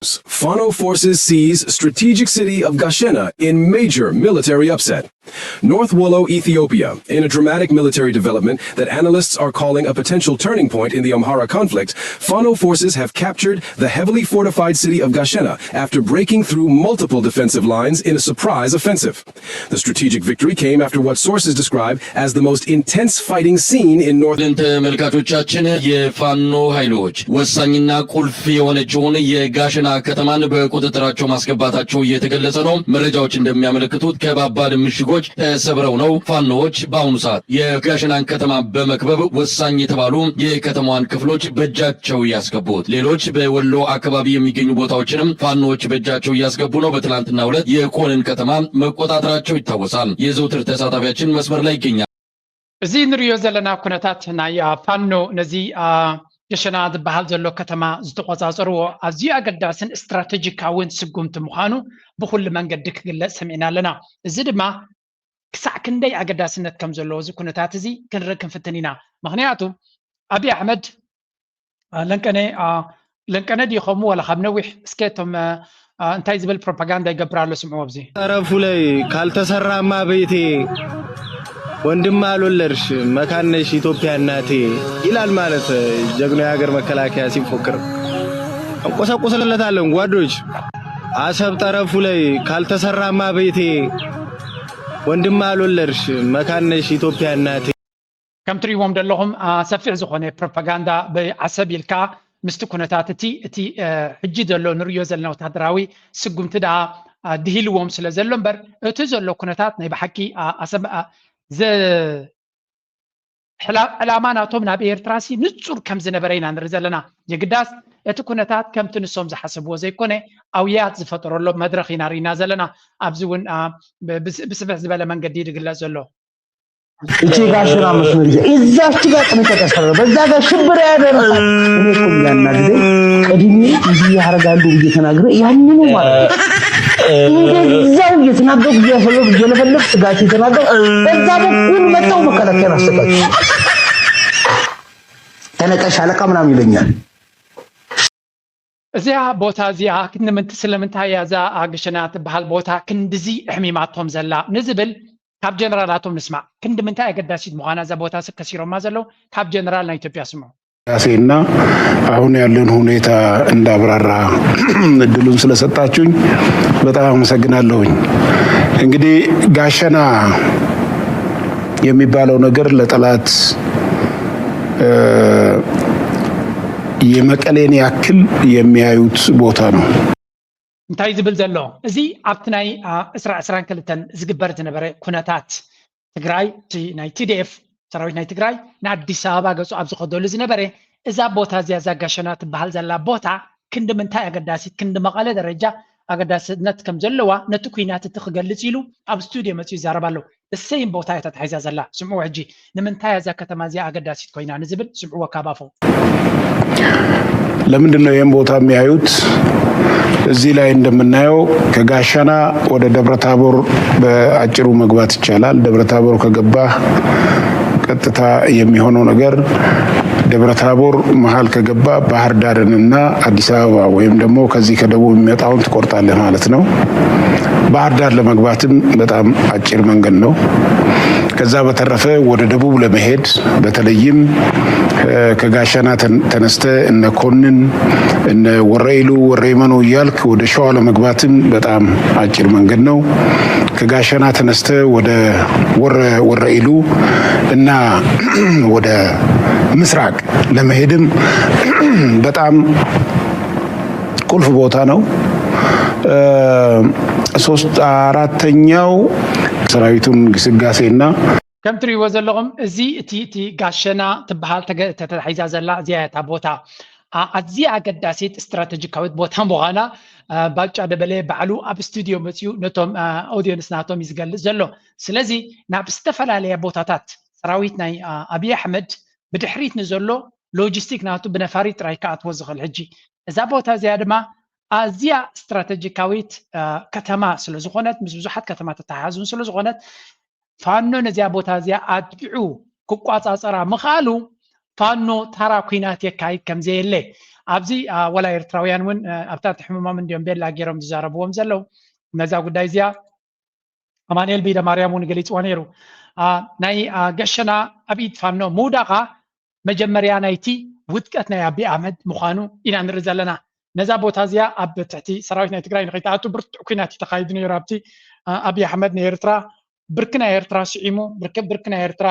Fano forces seize strategic city of Gashena in major military upset. North Wollo, Ethiopia. In a dramatic military development that analysts are calling a potential turning point in the Amhara conflict, Fano forces have captured the heavily fortified city of Gashena after breaking through multiple defensive lines in a surprise offensive. The strategic victory came after what sources describe as the most intense fighting scene in North ተመልካቾቻችን፣ የፋኖ ኃይሎች ወሳኝና ቁልፍ የሆነችውን የጋሸና ከተማን በቁጥጥራቸው ማስገባታቸው እየተገለጸ ነው። መረጃዎች እንደሚያመለክቱት ከባባድ ምሽጎች ተሰብረው ነው ፋኖዎች በአሁኑ ሰዓት የጋሸናን ከተማ በመክበብ ወሳኝ የተባሉ የከተማዋን ክፍሎች በእጃቸው ያስገቡት። ሌሎች በወሎ አካባቢ የሚገኙ ቦታዎችንም ፋኖዎች በእጃቸው እያስገቡ ነው። በትናንትናው ዕለት የኮንን ከተማ መቆጣጠራቸው ይታወሳል። የዘውትር ተሳታፊያችን መስመር ላይ ይገኛል። እዚ ንሪኦ ዘለና ኩነታት ናይ ፋኖ ነዚ ገሸና ዝበሃል ዘሎ ከተማ ዝተቆፃፀርዎ ኣዝዩ ኣገዳስን ስትራተጂካውን ስጉምቲ ምዃኑ ብኩሉ መንገዲ ክግለፅ ሰሚዕና ኣለና። እዚ ድማ ክሳዕ ክንደይ ኣገዳስነት ከም ዘለዎ እዚ ኩነታት እዚ ክንርኢ ክንፍትን ኢና። ምክንያቱ ኣብይ ኣሕመድ ለንቀነ ለንቀነ ድዩ ከምኡ ዋላ ካብ ነዊሕ እስከ እቶም እንታይ ዝብል ፕሮፓጋንዳ ይገብር ኣሎ ስምዑ ኣብዚ ጠረፉ ላይ ካልተሰራማ ቤቴ ወንድም አልወለድሽ መካነሽ ኢትዮጵያ እናቴ ይላል ማለት ጀግኖ የሀገር መከላከያ ሲፎክር እንቆሰቁስለታለን ጓዶች። አሰብ ጠረፉ ላይ ካልተሰራማ ቤቴ ወንድም አልወለድሽ መካነሽ ኢትዮጵያ እናቴ ከም ትሪእዎም ዘለኹም ሰፊሕ ዝኾነ ፕሮፓጋንዳ ብዓሰብ ኢልካ ምስቲ ኩነታት እቲ እቲ ሕጂ ዘሎ ንሪዮ ዘለና ወታደራዊ ስጉምቲ ደኣ ድሂልዎም ስለ ዘሎ እምበር እቲ ዘሎ ኩነታት ናይ ብሓቂ ኣሰብ ዕላማ ናቶም ናብ ኤርትራ ሲ ንጹር ከም ዝነበረ ኢና ንርኢ ዘለና። የግዳስ እቲ ኩነታት ከምቲ ንሶም ዝሓሰብዎ ዘይኮነ ኣውያት ዝፈጠረሎም መድረኽ ኢና ርኢና ዘለና። ኣብዚ እውን ብስፍሕ ዝበለ መንገዲ ድግለጽ ዘሎ። እቺ ጋሸና መስመር ይዘ እዛች ጋር ጥንቀቀ ሰረ በዛ ጋር ሽብር ያደረሳል። እኔ እኮ እያናደደኝ ቅድሜ እንዲህ ያደርጋሉ ብዬ ተናግረ ያንኑ ማለት ነው። እንደዛው እየተናገርኩ እያሰበ እየለፈለፍ ስጋት የተናገር በዛ በኩል መጣው መከላከያ አሰቃቂ ተነቀሽ አለቃ ምናምን ይለኛል። እዚኣ ቦታ እዚኣ ክንምንቲ ስለምንታይ እያ እዛ ግሸና ትበሃል ቦታ ክንድዚ ኣሕሚማቶም ዘላ ንዝብል ካብ ጀነራላቶም ንስማዕ። ክንዲ ምንታይ ኣገዳሲት ምዃና እዛ ቦታ ስ ከሲሮማ ዘለዉ ካብ ጀነራል ናይ ኢትዮጵያ ስምዑ። ራሴና አሁን ያለን ሁኔታ እንዳብራራ እድሉን ስለሰጣችሁኝ በጣም አመሰግናለሁኝ። እንግዲህ ጋሸና የሚባለው ነገር ለጠላት የመቀሌን ያክል የሚያዩት ቦታ ነው። እንታይ ዝብል ዘሎ እዚ ኣብቲ ናይ ዕስራ ዕስራን ክልተን ዝግበር ዝነበረ ኩነታት ትግራይ ናይ ቲዲኤፍ ሰራዊት ናይ ትግራይ ንኣዲስ ኣበባ ገፁ ኣብ ዝኸደሉ ዝነበረ እዛ ቦታ እዚኣ እዛ ጋሸና ትበሃል ዘላ ቦታ ክንዲ ምንታይ ኣገዳሲት ክንዲ መቐለ ደረጃ ኣገዳስነት ከም ዘለዋ ነቲ ኩናት እቲ ክገልፅ ኢሉ ኣብ ስቱድዮ መፅኡ ይዛረብ ኣሎ። እሰይን ቦታ እያ ተታሒዛ ዘላ። ስምዑ ሕጂ ንምንታይ እዛ ከተማ እዚኣ ኣገዳሲት ኮይና ንዝብል ስምዕዎ ካብ ኣፎም። ለምንድን ነው ይህን ቦታ የሚያዩት? እዚህ ላይ እንደምናየው ከጋሸና ወደ ደብረታቦር በአጭሩ መግባት ይቻላል። ደብረታቦር ከገባ ቀጥታ የሚሆነው ነገር ደብረታቦር መሀል ከገባ ባህር ዳርንና አዲስ አበባ ወይም ደግሞ ከዚህ ከደቡብ የሚመጣውን ትቆርጣለህ ማለት ነው። ባህር ዳር ለመግባትም በጣም አጭር መንገድ ነው። ከዛ በተረፈ ወደ ደቡብ ለመሄድ በተለይም ከጋሸና ተነስተ እነ ኮንን እነ ወረኢሉ ወረይመኖ እያልክ ወደ ሸዋ ለመግባትም በጣም አጭር መንገድ ነው። ከጋሸና ተነስተ ወደ ወረ ወረኢሉ እና ወደ ምስራቅ ለመሄድም በጣም ቁልፍ ቦታ ነው። ሶስት አራተኛው ሰራዊቱን ግስጋሴና ከም ትሪእዎ ዘለኹም እዚ እቲ እቲ ጋሸና ትበሃል ተታሒዛ ዘላ እዚኣ እታ ቦታ ኣዝያ ኣገዳሲት ስትራተጂካዊት ቦታ ምዃና ባጫ ደበለ ባዕሉ ኣብ ስቱድዮ መፅኡ ነቶም ኦዲየንስ ናቶም እዩ ዝገልፅ ዘሎ። ስለዚ ናብ ዝተፈላለያ ቦታታት ሰራዊት ናይ ኣብይ ኣሕመድ ብድሕሪት ንዘሎ ሎጂስቲክ ናቱ ብነፋሪት ጥራይ ክኣትዎ ዝኽእል ሕጂ እዛ ቦታ እዚኣ ድማ ኣዝያ ስትራተጂካዊት ከተማ ስለዝኾነት ምስ ብዙሓት ከተማ ተተሓሓዙን ስለዝኾነት ፋኖ ነዚኣ ቦታ እዚኣ ኣጥቂዑ ክቋፃፀራ ምኽኣሉ ፋኖ ታራ ኩናት የካይድ ከምዘየለ ኣብዚ ወላ ኤርትራውያን እውን ኣብታ ሕሙሞም እንዲዮም ቤላ ገይሮም ዝዛረብዎም ዘለዉ። ነዛ ጉዳይ እዚኣ ኣማንኤል ቢደ ማርያም እውን ገሊፅዋ ነይሩ። ናይ ገሸና ኣብ ኢድ ፋኖ ምውዳቓ መጀመርያ ናይቲ ውድቀት ናይ ኣቢ ኣሕመድ ምዃኑ ኢና ንርኢ ዘለና። ነዛ ቦታ እዚኣ ኣብ ትሕቲ ሰራዊት ናይ ትግራይ ንኸይትኣቱ ብርቱዕ ኩናት እዩ ተኻይዱ ነይሩ። ኣብቲ ኣቢ ኣሕመድ ንኤርትራ ብርኪ ናይ ኤርትራ ስዒሙ፣ ብርኪ ናይ ኤርትራ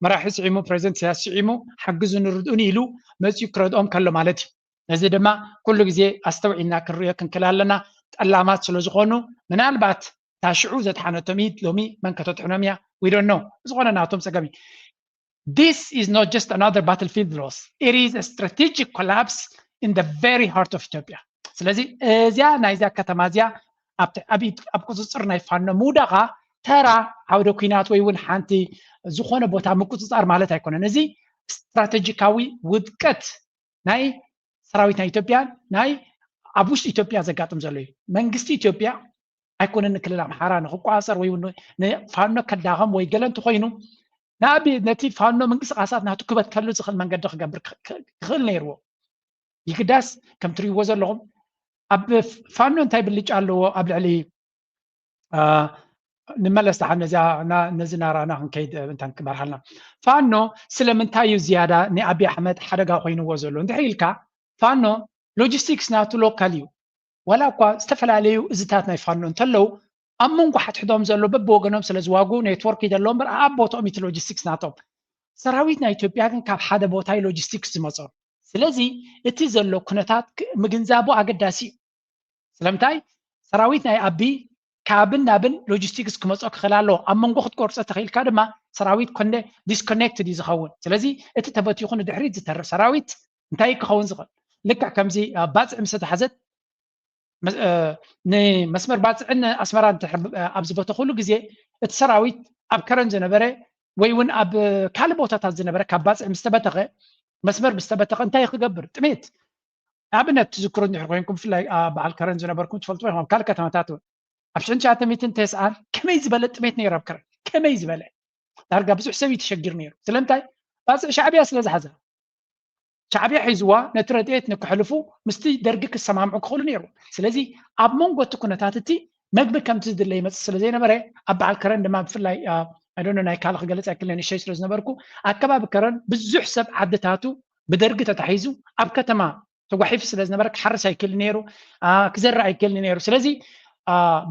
መራሒ ስዒሙ፣ ፕሬዚደንት ኢሳያስ ስዒሙ፣ ሓግዙ ንርድኡን ኢሉ መፂኡ ክረድኦም ከሎ ማለት እዩ። ነዚ ድማ ኩሉ ግዜ ኣስተውዒልና ክንሪኦ ክንክእል ኣለና። ጠላማት ስለ ዝኾኑ ምናልባት ታሽዑ ዘድሓነቶም ኢድ ሎሚ መን ከተድሕኖም እያ? We don't know። ዝኾነ ናቶም ፀገም እዩ። This is not just another battlefield loss. It is a strategic collapse in the very heart of Ethiopia. ስለዚ እዚኣ ናይዛ ከተማ እዚኣ ኣብ ቁፅፅር ናይ ፋኖ ምውዳቓ ተራ ዓውደ ኩናት ወይ እውን ሓንቲ ዝኾነ ቦታ ምቁፅፃር ማለት ኣይኮነን። እዚ ስትራቴጂካዊ ውድቀት ናይ ሰራዊት ናይ ኢትዮጵያ ናይ ኣብ ውሽጢ ኢትዮጵያ ዘጋጥም ዘሎ እዩ። መንግስቲ ኢትዮጵያ ኣይኮነን ንክልል ኣምሓራ ንክቋፀር ወይ ንፋኖ ከዳኸም ወይ ገለ እንተኮይኑ ንኣብነት ነቲ ፋኖ ምንቅስቃሳት ናቱ ክበትከሉ ዝኽእል መንገዲ ክገብር ክኽእል ነይርዎ። ይግዳስ ከም ትሪእዎ ዘለኹም ኣብ ፋኖ እንታይ ብልጫ ኣለዎ ኣብ ልዕሊ ንመለስ ደሓን ነዚ ናራና ክንከይድ እንታን ክመርሃልና ፋኖ ስለምንታይ እዩ ዝያዳ ንኣብይ ኣሕመድ ሓደጋ ኮይንዎ ዘሎ እንድሕር ኢልካ ፋኖ ሎጂስቲክስ ናቱ ሎካል እዩ። ዋላ እኳ ዝተፈላለዩ እዝታት ናይ ፋኖ እንተለዉ ኣብ መንጎ ሓትሕዶም ዘሎ በብወገኖም ስለ ዝዋጉ ኔትወርክ ይደለዎም እምበር ኣብ ቦትኦም እቲ ሎጂስቲክስ ናቶም። ሰራዊት ናይ ኢትዮጵያ ግን ካብ ሓደ ቦታ እዩ ሎጂስቲክስ ዝመፆ። ስለዚ እቲ ዘሎ ኩነታት ምግንዛቡ ኣገዳሲ እዩ። ስለምንታይ ሰራዊት ናይ ኣቢ ካብን ናብን ሎጂስቲክስ ክመፆ ክኽእል ኣለዎ። ኣብ መንጎ ክትቆርፀ ተኽኢልካ ድማ ሰራዊት ኮነ ዲስኮኔክትድ እዩ ዝኸውን። ስለዚ እቲ ተበቲኹ ንድሕሪት ዝተርፍ ሰራዊት እንታይ ክኸውን ዝኽእል? ልክዕ ከምዚ ባፅዕ ምስ ተሓዘት ንመስመር ባፅዕን ኣስመራ ኣብ ዝበተኽሉ ግዜ እቲ ሰራዊት ኣብ ከረን ዝነበረ ወይ እውን ኣብ ካልእ ቦታታት ዝነበረ ካብ ባፅዕ ምስ ተበተኸ መስመር ምስ ተበተኸ እንታይ ክገብር? ጥሜት ኣብነት ትዝክሩ እንድሕር ኮይንኩም ብፍላይ በዓል ከረን ዝነበርኩም ትፈልጥዎ ኢኹም ኣብ ካልእ ከተማታት እውን ኣብ ሽሕን ትሽዓተ ሚእትን ተስዓን ከመይ ዝበለ ጥሜት ነይሩ ኣብ ከረን ከመይ ዝበለ ዳርጋ ብዙሕ ሰብ እዩ ተሸጊሩ ነይሩ ስለምንታይ ባፅዕ ሻዕብያ ስለ ዝሓዛ ሻዕብያ ሒዝዋ ነቲ ረድኤት ንክሕልፉ ምስቲ ደርጊ ክሰማምዑ ክኽእሉ ነይሩ ስለዚ ኣብ መንጎ እቲ ኩነታት እቲ መግቢ ከምቲ ዝድለ ይመፅእ ስለ ዘይነበረ ኣብ በዓል ከረን ድማ ብፍላይ ኣይዶነ ናይ ካልእ ክገልፅ ኣይክእልን ንእሽተይ ስለ ዝነበርኩ ኣከባቢ ከረን ብዙሕ ሰብ ዓድታቱ ብደርጊ ተታሒዙ ኣብ ከተማ ተጓሒፉ ስለ ዝነበረ ክሓርስ ኣይክእልን ነይሩ ክዘርእ ኣይክእልን ነይሩ ስለዚ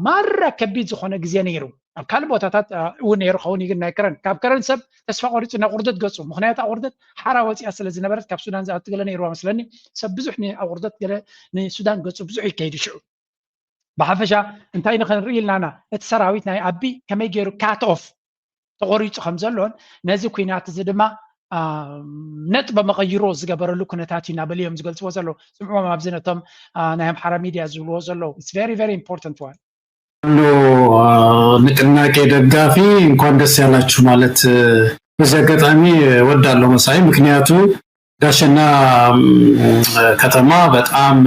ማራ ከቢድ ዝኾነ ግዜ ነይሩ ኣብ ካልእ ቦታታት እውን ነይሩ ኸውን ግን ናይ ከረን ካብ ከረን ሰብ ተስፋ ቆሪፁ ናብ ቁርደት ገፁ ምክንያቱ ቁርደት ሓራ ወፂኣ ስለ ዝነበረት ካብ ሱዳን ዝኣቱ ገለ ነይርዋ መስለኒ ሰብ ብዙሕ ኣብ ቁርደት ገለ ንሱዳን ገፁ ብዙሕ ይከይዱ ሽዑ ብሓፈሻ እንታይ ንክንርኢ ኢልናና እቲ ሰራዊት ናይ ኣቢ ከመይ ገይሩ ካት ኦፍ ተቆሪፁ ከም ዘሎን ነዚ ኩናት እዚ ድማ ነጥበ መቐይሮ ዝገበረሉ ኩነታት እዩ እናበሉ እዮም ዝገልፅዎ ዘለዉ ስምዕዎም ኣብዚ ነቶም ናይ ኣምሓራ ሚድያ ዝብልዎ ዘለዉ very very important one ንቅናቄ ደጋፊ እንኳን ደስ ያላችሁ ማለት በዚህ አጋጣሚ ወዳለው መሳይ ምክንያቱ ጋሸና ከተማ በጣም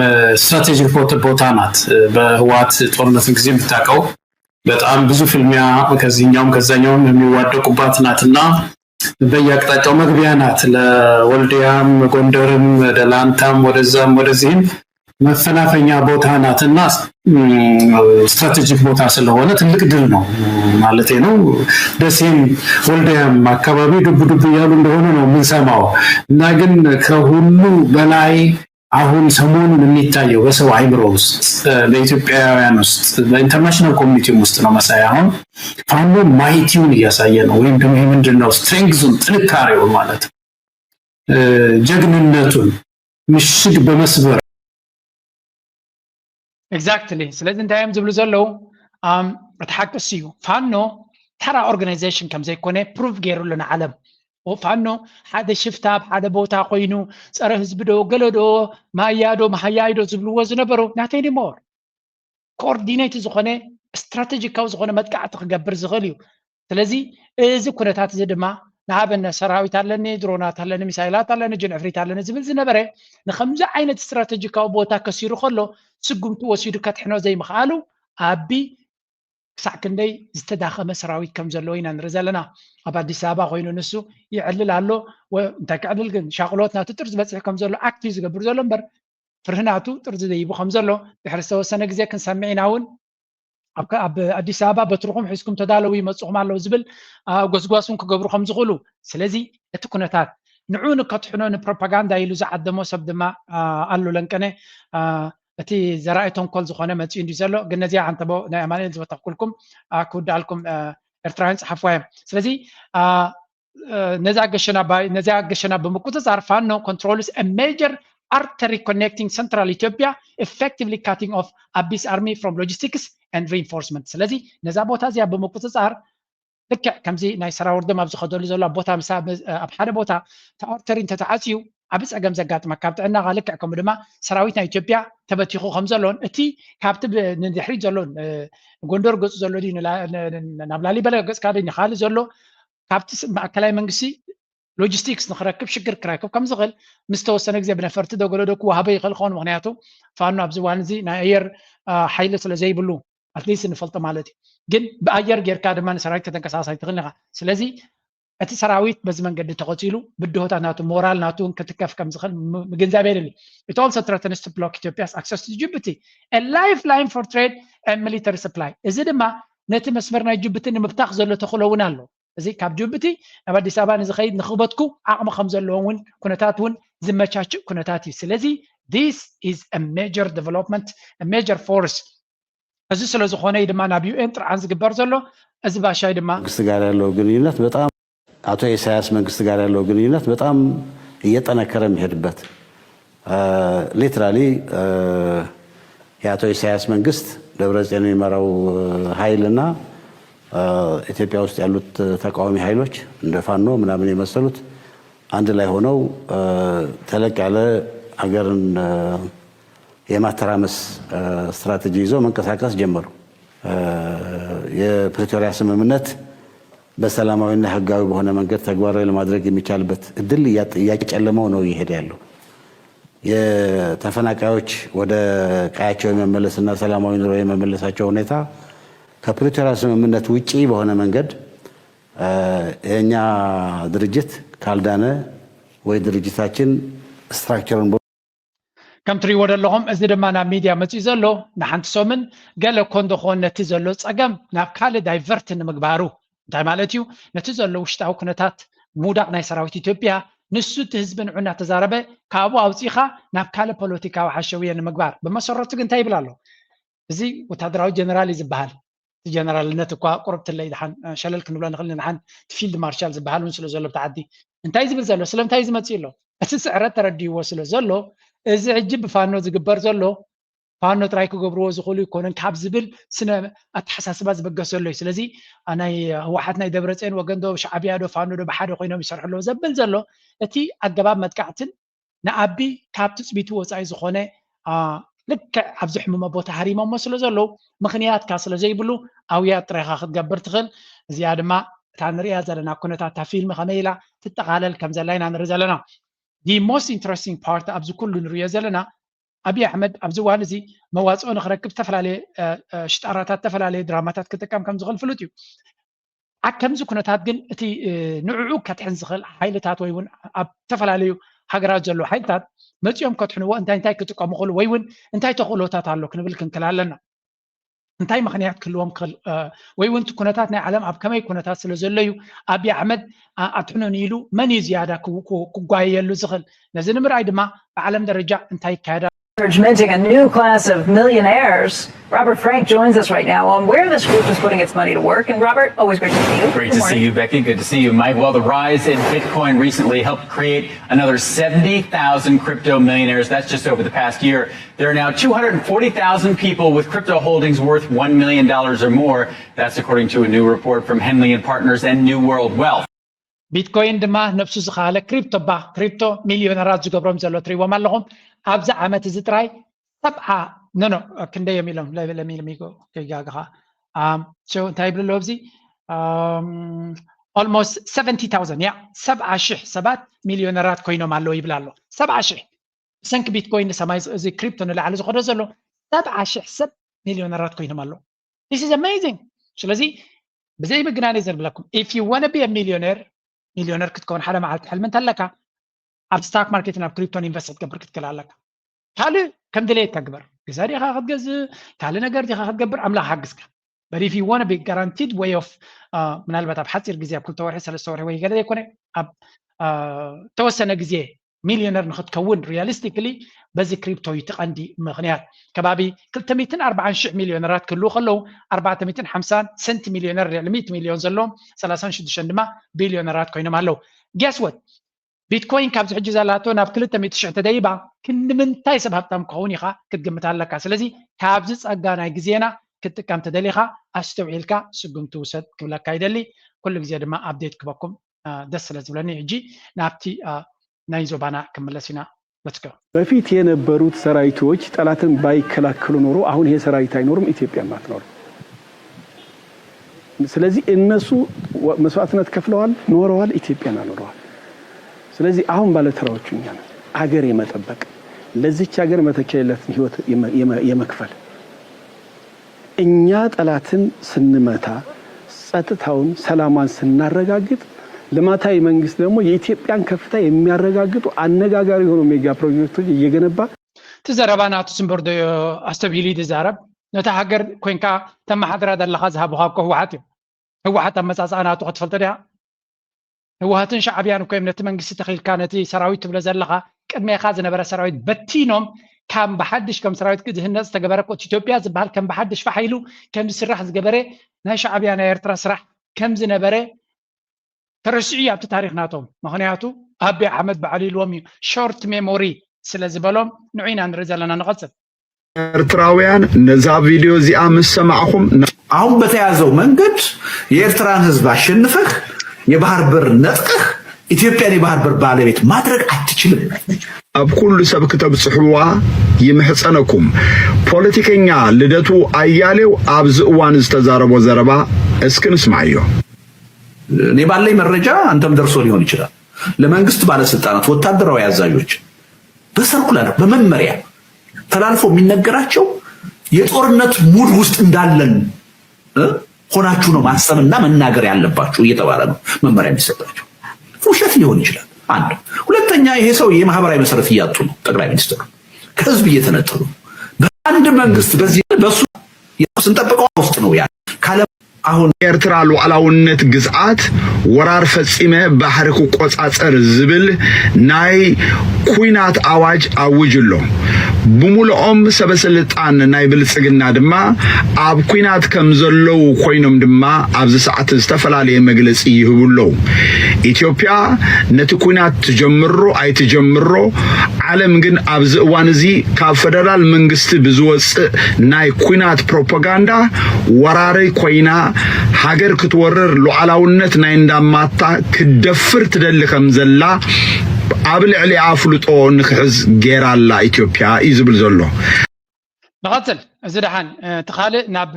ስትራቴጂክ ቦታ ናት። በህወሓት ጦርነት ጊዜ የምታውቀው በጣም ብዙ ፍልሚያ ከዚህኛውም ከዛኛውም የሚዋደቁባት ናት እና በየአቅጣጫው መግቢያ ናት። ለወልዲያም፣ ጎንደርም፣ ደላንታም ወደዛም ወደዚህም መፈናፈኛ ቦታ ናት እና ስትራቴጂክ ቦታ ስለሆነ ትልቅ ድል ነው ማለት ነው። ደሴም ወልዲያም አካባቢ ዱብ ዱብ እያሉ እንደሆነ ነው የምንሰማው እና ግን ከሁሉ በላይ አሁን ሰሞኑን የሚታየው በሰው አይምሮ ውስጥ በኢትዮጵያውያን ውስጥ በኢንተርናሽናል ኮሚኒቲም ውስጥ ነው መሳይ አሁን ፋኖ ማይቲውን እያሳየ ነው ወይም ደግሞ ይህ ምንድን ነው ስትሬንግዙን ጥንካሬውን ማለት ጀግንነቱን ምሽግ በመስበር exactly ስለዚ እንታይ እዮም ዝብሉ ዘለዉ እቲ ሓቂ እሱ እዩ ፋኖ ተራ ኦርጋናይዜሽን ከም ዘይኮነ ፕሩቭ ገይሩ ኣሎ ንዓለም ፋኖ ሓደ ሽፍታ ኣብ ሓደ ቦታ ኮይኑ ፀረ ህዝቢ ዶ ገለ ዶ ማያ ዶ ማሃያይ ዶ ዝብልዎ ዝነበሩ ናተይ ኒሞር ኮኦርዲኔት ዝኾነ ስትራቴጂካዊ ዝኾነ መጥቃዕቲ ክገብር ዝኽእል እዩ ስለዚ እዚ ኩነታት እዚ ድማ ንኣብነት ሰራዊት ኣለኒ ድሮናት ኣለኒ ሚሳይላት ኣለኒ ጅንዕፍሪት ኣለኒ ዝብል ዝነበረ ንከምዚ ዓይነት ስትራቴጂካዊ ቦታ ከሲሩ ከሎ ስጉምቲ ወሲዱ ከትሕኖ ዘይምኽኣሉ ኣቢ ክሳዕ ክንደይ ዝተዳኸመ ሰራዊት ከም ዘለዎ ኢና ንርኢ ዘለና ኣብ ኣዲስ ኣበባ ኮይኑ ንሱ ይዕልል ኣሎ እንታይ ክዕልል ግን ሻቅሎት ናቱ ጥር ዝበፅሕ ከም ዘሎ ኣክት እዩ ዝገብር ዘሎ እምበር ፍርህናቱ ጥርዚ ዘይቡ ከም ዘሎ ድሕሪ ዝተወሰነ ግዜ ክንሰምዕ ኢና እውን ኣብ ኣዲስ ኣበባ በትርኹም ሒዝኩም ተዳለዉ ይመፅኹም ኣለዉ ዝብል ጎስጓስ እውን ክገብሩ ከም ዝኽእሉ። ስለዚ እቲ ኩነታት ንዑ ንከትሕኖ ንፕሮፓጋንዳ ኢሉ ዝዓደሞ ሰብ ድማ ኣሎ ለንቀነ እቲ ዘራኢ ተንኮል ዝኾነ መፂኡ እንዲ ዘሎ። ግን ነዚኣ ዓንተቦ ናይ ኣማንኤል ዝበተኽኩልኩም ክውድኣልኩም ኤርትራውያን ፀሓፍዋ እዮም። ስለዚ ነዛ ገሸና ነዛ ገሸና ብምቁፅፃር ፋኖ controls a major artery connecting central Ethiopia, effectively cutting off Abiy's army from logistics and reinforcement። ስለዚ ነዛ ቦታ እዚኣ ብምቁፅፃር ልክዕ ከምዚ ናይ ሰራውርድም ኣብ ዝኸደሉ ዘሎ ኣብ ቦታ ምሳ ኣብ ሓደ ቦታ ተኣርተሪ እንተተዓፅዩ ዓብ ፀገም ዘጋጥመካ ኣብ ጥዕናኻ ልክዕ ከምኡ ድማ ሰራዊት ናይ ኢትዮጵያ ተበቲኹ ከም ዘሎን እቲ ካብቲ ንድሕሪት ዘሎን ጎንደር ገፁ ዘሎ ድዩ ናብ ላሊበላ ገፅካ ድዩ ንካልእ ዘሎ ካብቲ ማእከላይ መንግስቲ ሎጂስቲክስ ንክረክብ ሽግር ክረክብ ከም ዝኽእል ምስ ተወሰነ ግዜ ብነፈርቲ ደጎሎ ዶ ክወሃበ ይኽእል ክኸውን ምክንያቱ ፋኖ ኣብዚ እዋን እዚ ናይ ኣየር ሓይሊ ስለ ዘይብሉ ኣትሊስት ንፈልጦ ማለት እዩ። ግን ብኣየር ጌርካ ድማ ንሰራዊት ከተንቀሳቀስ ኣይትኽእልን ኢኻ። ስለዚ እቲ ሰራዊት በዚ መንገዲ ተቐፂሉ ብድሆታት ናቱ ሞራል ናቱ እውን ክትከፍ ከም ዝኽእል ምግንዛብ የድሊ። It also threatens to block Ethiopia's access to Djibouti, a lifeline for trade and military supply። እዚ ድማ ነቲ መስመር ናይ ጅቡቲ ንምብታኽ ዘሎ ተኽእሎ እውን ኣሎ። እዚ ካብ ጅቡቲ ናብ ኣዲስ ኣበባ ንዝኸይድ ንክበትኩ ዓቕሚ ከም ዘለዎም እውን ኩነታት እውን ዝመቻችእ ኩነታት እዩ። ስለዚ this is a major development, a major force እዚ ስለ ዝኾነ እዩ ድማ ናብ ዩኤን ጥርዓን ዝግበር ዘሎ። እዚ ባሻይ ድማ መንግስቲ ጋር ያለው ግንኙነት በጣም አቶ ኢሳያስ መንግስት ጋር ያለው ግንኙነት በጣም እየጠነከረ የሚሄድበት literally የአቶ ኢሳያስ መንግስት ደብረጽዮን የሚመራው ኃይልና ኢትዮጵያ ውስጥ ያሉት ተቃዋሚ ኃይሎች እንደ ፋኖ ምናምን የመሰሉት አንድ ላይ ሆነው ተለቅ ያለ ሀገርን የማተራመስ ስትራቴጂ ይዘው መንቀሳቀስ ጀመሩ። የፕሪቶሪያ ስምምነት በሰላማዊና ህጋዊ በሆነ መንገድ ተግባራዊ ለማድረግ የሚቻልበት እድል እያጨለመው ነው እየሄደ ያለው። የተፈናቃዮች ወደ ቀያቸው የመመለስና ሰላማዊ ኑሮ የመመለሳቸው ሁኔታ ከፕሪቶሪያ ስምምነት ውጪ በሆነ መንገድ የእኛ ድርጅት ካልዳነ ወይ ድርጅታችን ስትራክቸሩን ከም ትሪእዎ ዘለኹም እዚ ድማ ናብ ሚድያ መፂኡ ዘሎ ንሓንቲ ሰሙን ገለ ኮንዶ ክኾን ነቲ ዘሎ ፀገም ናብ ካልእ ዳይቨርት ንምግባሩ እንታይ ማለት እዩ? ነቲ ዘሎ ውሽጣዊ ኩነታት ምውዳቕ ናይ ሰራዊት ኢትዮጵያ ንሱ እቲ ህዝቢ ንዑ እናተዛረበ ካብኡ ኣውፂእኻ ናብ ካልእ ፖለቲካዊ ሓሸውየ ንምግባር ብመሰረቱ ግን እንታይ ይብል ኣሎ? እዚ ወታደራዊ ጀነራል እዩ ዝበሃል። እቲ ጀነራልነት እኳ ቁርብ ትለይ ድሓን ሸለል ክንብሎ ንኽእል ንድሓን እቲ ፊልድ ማርሻል ዝበሃል እውን ስለ ዘሎ ብቲ ዓዲ እንታይ ዝብል ዘሎ ስለምንታይ ዝመፅእ ኣሎ እቲ ስዕረት ተረዲእዎ ስለ ዘሎ እዚ ሕጂ ብፋኖ ዝግበር ዘሎ ፋኖ ጥራይ ክገብርዎ ዝኽእሉ ይኮኑን ካብ ዝብል ስነ ኣተሓሳስባ ዝበገስ ዘሎ እዩ። ስለዚ ናይ ህወሓት ናይ ደብረፅዮን ወገን ዶ ሻዕብያ ዶ ፋኖ ዶ ብሓደ ኮይኖም ይሰርሑ ኣለዉ ዘብል ዘሎ እቲ ኣገባብ መጥቃዕትን ንኣቢ ካብ ትፅቢቱ ወፃኢ ዝኾነ ልክዕ ኣብዚ ሕሙመ ቦታ ሃሪሞሞ ስለ ዘለዉ ምኽንያትካ ስለ ዘይብሉ ኣውያት ጥራይኻ ክትገብር ትኽእል። እዚኣ ድማ እታ ንሪኣ ዘለና ኩነታት እታ ፊልም ከመይ ኢላ ትጠቓለል ከም ዘላ ኢና ንርኢ ዘለና። The most interesting part ኣብዚ ኩሉ ንሪኦ ዘለና ኣብይ ኣሕመድ ኣብዚ እዋን እዚ መዋፅኦ ንክረክብ ዝተፈላለየ ሽጣራታት ዝተፈላለየ ድራማታት ክጥቀም ከም ዝኽእል ፍሉጥ እዩ። ኣብ ከምዚ ኩነታት ግን እቲ ንዕዑ ከድሕን ዝኽእል ሓይልታት ወይ እውን ኣብ ዝተፈላለዩ ሃገራት ዘለዉ ሓይልታት መፂኦም ከድሕንዎ እንታይ እንታይ ክጥቀሙ ክእሉ ወይ እውን እንታይ ተኽእሎታት ኣሎ ክንብል ክንክል ኣለና። እንታይ ምኽንያት ክህልዎም ክኽእል ወይ እውን እቲ ኩነታት ናይ ዓለም ኣብ ከመይ ኩነታት ስለ ዘሎ እዩ ኣብይ ኣሕመድ ኣድሕኑኒ ኢሉ መን እዩ ዝያዳ ክጓየየሉ ዝኽእል? ነዚ ንምርኣይ ድማ ብዓለም ደረጃ እንታይ ይካየድ ኣሎ? Minting a new class of millionaires. Robert Frank joins us right now on where this group is putting its money to work. And Robert, always great to see you. Great to see you, Becky. Good to see you, Mike. Well, the rise in Bitcoin recently helped create another seventy thousand crypto millionaires. That's just over the past year. There are now two hundred forty thousand people with crypto holdings worth one million dollars or more. That's according to a new report from Henley and Partners and New World Wealth. ቢትኮይን ድማ ነብሱ ዝኸኣለ ክሪፕቶ ባ ክሪፕቶ ሚልዮነራት ዝገብሮም ዘሎ ትሪእዎም ኣለኹም። ኣብዚ ዓመት እዚ ጥራይ ሰብዓ ኖኖ ክንደይ እዮም ኢሎም ለሚልሚጎ ከይጋግኻ እንታይ ይብል ኣለዎ ኣብዚ almost seventy thousand ያ ሰብዓ ሽሕ ሰባት ሚልዮነራት ኮይኖም ኣለዉ ይብል ኣሎ። ሰብዓ ሽሕ ብሰንኪ ቢትኮይን ንሰማይ እዚ ክሪፕቶ ንላዕሊ ዝኸዶ ዘሎ ሰብዓ ሽሕ ሰብ ሚልዮነራት ኮይኖም ኣለዉ። This is amazing። ስለዚ ብዘይ ምግናን እየ ዝብለኩም if you wanna be a millionaire ሚልዮነር ክትከውን ሓደ መዓልቲ ሕልሚ እንተለካ ኣብ ስታክ ማርኬትን ኣብ ክሪፕቶን ኢንቨስት ክትገብር ክትክእል ኣለካ። ካልእ ከም ድሌት ተግበር። ገዛ ዲኻ ክትገዝእ፣ ካልእ ነገር ዲኻ ክትገብር፣ ኣምላኽ ሓግዝካ። But if you want to be guaranteed way of ምናልባት ኣብ ሓፂር ግዜ ኣብ ክልተ ወርሒ ሰለስተ ወርሒ ወይ ገለ ዘይኮነ ኣብ ተወሰነ ግዜ ሚሊዮነር ንክትከውን realistically በዚ ክሪፕቶ እዩ እቲ ቀንዲ ምክንያት። ከባቢ ክልተ ሚእትን ኣርባዓን ሽሕ ሚሊዮነራት ክህልዉ ከለዉ ኣርባዕተ ሚእትን ሓምሳን ሰንቲ ሚሊዮነር ልዕሊ ሚእቲ ሚሊዮን ዘለዎም ሰላሳን ሽዱሽተን ድማ ቢሊዮነራት ኮይኖም ኣለዉ። Guess what? ቢትኮይን ካብዚ ሕጂ ዘላቶ ናብ ክልተ ሚእቲ ሽሕ ተደይባ ክንድምንታይ ሰብ ሃብታም ክኸውን ኢኻ ክትግምት ኣለካ። ስለዚ ካብዚ ጸጋ ናይ ግዜና ክትጥቀም ተደሊኻ ኣስተውዒልካ ስጉምቲ ውሰድ ክብለካ ይደሊ። ኩሉ ግዜ ድማ ኣፕዴት ክበኩም ደስ ስለ ዝብለኒ ሕጂ ናብቲ ናይ ዞባና ክምለስ ኢና። Let's go። በፊት የነበሩት ሰራዊቶች ጠላትን ባይከላከሉ ኖሮ አሁን ይሄ ሰራዊት አይኖርም፣ ኢትዮጵያም አትኖርም። ስለዚህ እነሱ መስዋዕትነት ከፍለዋል፣ ኖረዋል፣ ኢትዮጵያን አኖረዋል። ስለዚህ አሁን ባለተራዎቹ እኛ ነን። አገር የመጠበቅ ለዚች ሀገር መተኪያ የሌላትን ህይወት የመክፈል እኛ ጠላትን ስንመታ ጸጥታውን ሰላሟን ስናረጋግጥ ልማታዊ መንግስት ደግሞ የኢትዮጵያን ከፍታ የሚያረጋግጡ አነጋጋሪ የሆኑ ሜጋ ፕሮጀክቶች እየገነባ እቲ ዘረባ ናቱ ስምበር ዶ ኣስተብሂሉ እዩ ዝዛረብ። ነታ ሃገር ኮንካ ተመሓድራ ዘለኻ ዝሃቡኻ እኮ ህወሓት እዮም። ህወሓት ኣመፃፅኣ ናቱ ክትፈልጦ ዲኻ? ህወሓትን ሻዕብያን እኮ እዮም ነቲ መንግስቲ ተኺልካ ነቲ ሰራዊት ትብሎ ዘለኻ ቅድሜኻ ዝነበረ ሰራዊት በቲኖም ከም ብሓድሽ ከም ሰራዊት ዝህነፅ ዝተገበረ እኮ ኢትዮጵያ ዝበሃል ከም ብሓድሽ ፋሕ ኢሉ ከም ዝስራሕ ዝገበረ ናይ ሻዕብያ ናይ ኤርትራ ስራሕ ከም ዝነበረ ተረሲዑ እዩ ኣብቲ ታሪክ ናቶም። ምክንያቱ ኣቢ ኣሕመድ ባዕሉ ኢልዎም እዩ short memory ስለ ዝበሎም ንዑ ኢና ንርኢ ዘለና። ንቐፅል። ኤርትራውያን ነዛ ቪድዮ እዚኣ ምስ ሰማዕኹም አሁን በተያዘው መንገድ የኤርትራን ህዝብ አሸንፈህ የባህር በር ነጥቀህ ኢትዮጵያን የባህር በር ባለቤት ማድረግ አትችልም። ኣብ ኩሉ ሰብ ክተብጽሕዋ ይምሕጸነኩም። ፖለቲከኛ ልደቱ ኣያሌው ኣብዚ እዋን ዝተዛረቦ ዘረባ እስኪ ንስማዓዮ። እኔ ባለኝ መረጃ አንተም ደርሶ ሊሆን ይችላል። ለመንግስት ባለስልጣናት፣ ወታደራዊ አዛዦች በሰርኩላር በመመሪያ ተላልፎ የሚነገራቸው የጦርነት ሙድ ውስጥ እንዳለን እ ሆናችሁ ነው ማሰብና መናገር ያለባችሁ እየተባለ ነው መመሪያ የሚሰጣቸው። ውሸት ሊሆን ይችላል። አንድ ሁለተኛ፣ ይሄ ሰው የማህበራዊ መሰረት እያጡ ነው። ጠቅላይ ሚኒስትሩ ከህዝብ እየተነጠሉ በአንድ መንግስት በዚህ በሱ ስንጠብቀው ውስጥ ነው ያለ ካለ አሁን ኤርትራ ሉዓላውነት ግዝኣት ወራር ፈጺመ ባሕሪ ክቆጻጸር ዝብል ናይ ኲናት ኣዋጅ ኣውጅ ኣሎ። ብምሉኦም ሰበስልጣን ናይ ብልጽግና ድማ ኣብ ኲናት ከም ዘለዉ ኮይኖም ድማ ኣብዚ ሰዓት ዝተፈላለየ መግለጺ ይህቡ ኣለዉ። ኢትዮጵያ ነቲ ኲናት ትጀምሮ ኣይትጀምሮ ዓለም ግን ኣብዚ እዋን እዚ ካብ ፈደራል መንግስቲ ብዝወጽእ ናይ ኲናት ፕሮፓጋንዳ ወራሪ ኮይና ሃገር ክትወርር ሉዓላውነት ናይ እንዳማታ ክትደፍር ትደሊ ከም ዘላ ኣብ ልዕሊኣ ኣፍልጦ ንክሕዝ ጌራ ኣላ ኢትዮጵያ እዩ ዝብል ዘሎ። ንቐጽል። እዚ ደሓን እቲ ካልእ ናብ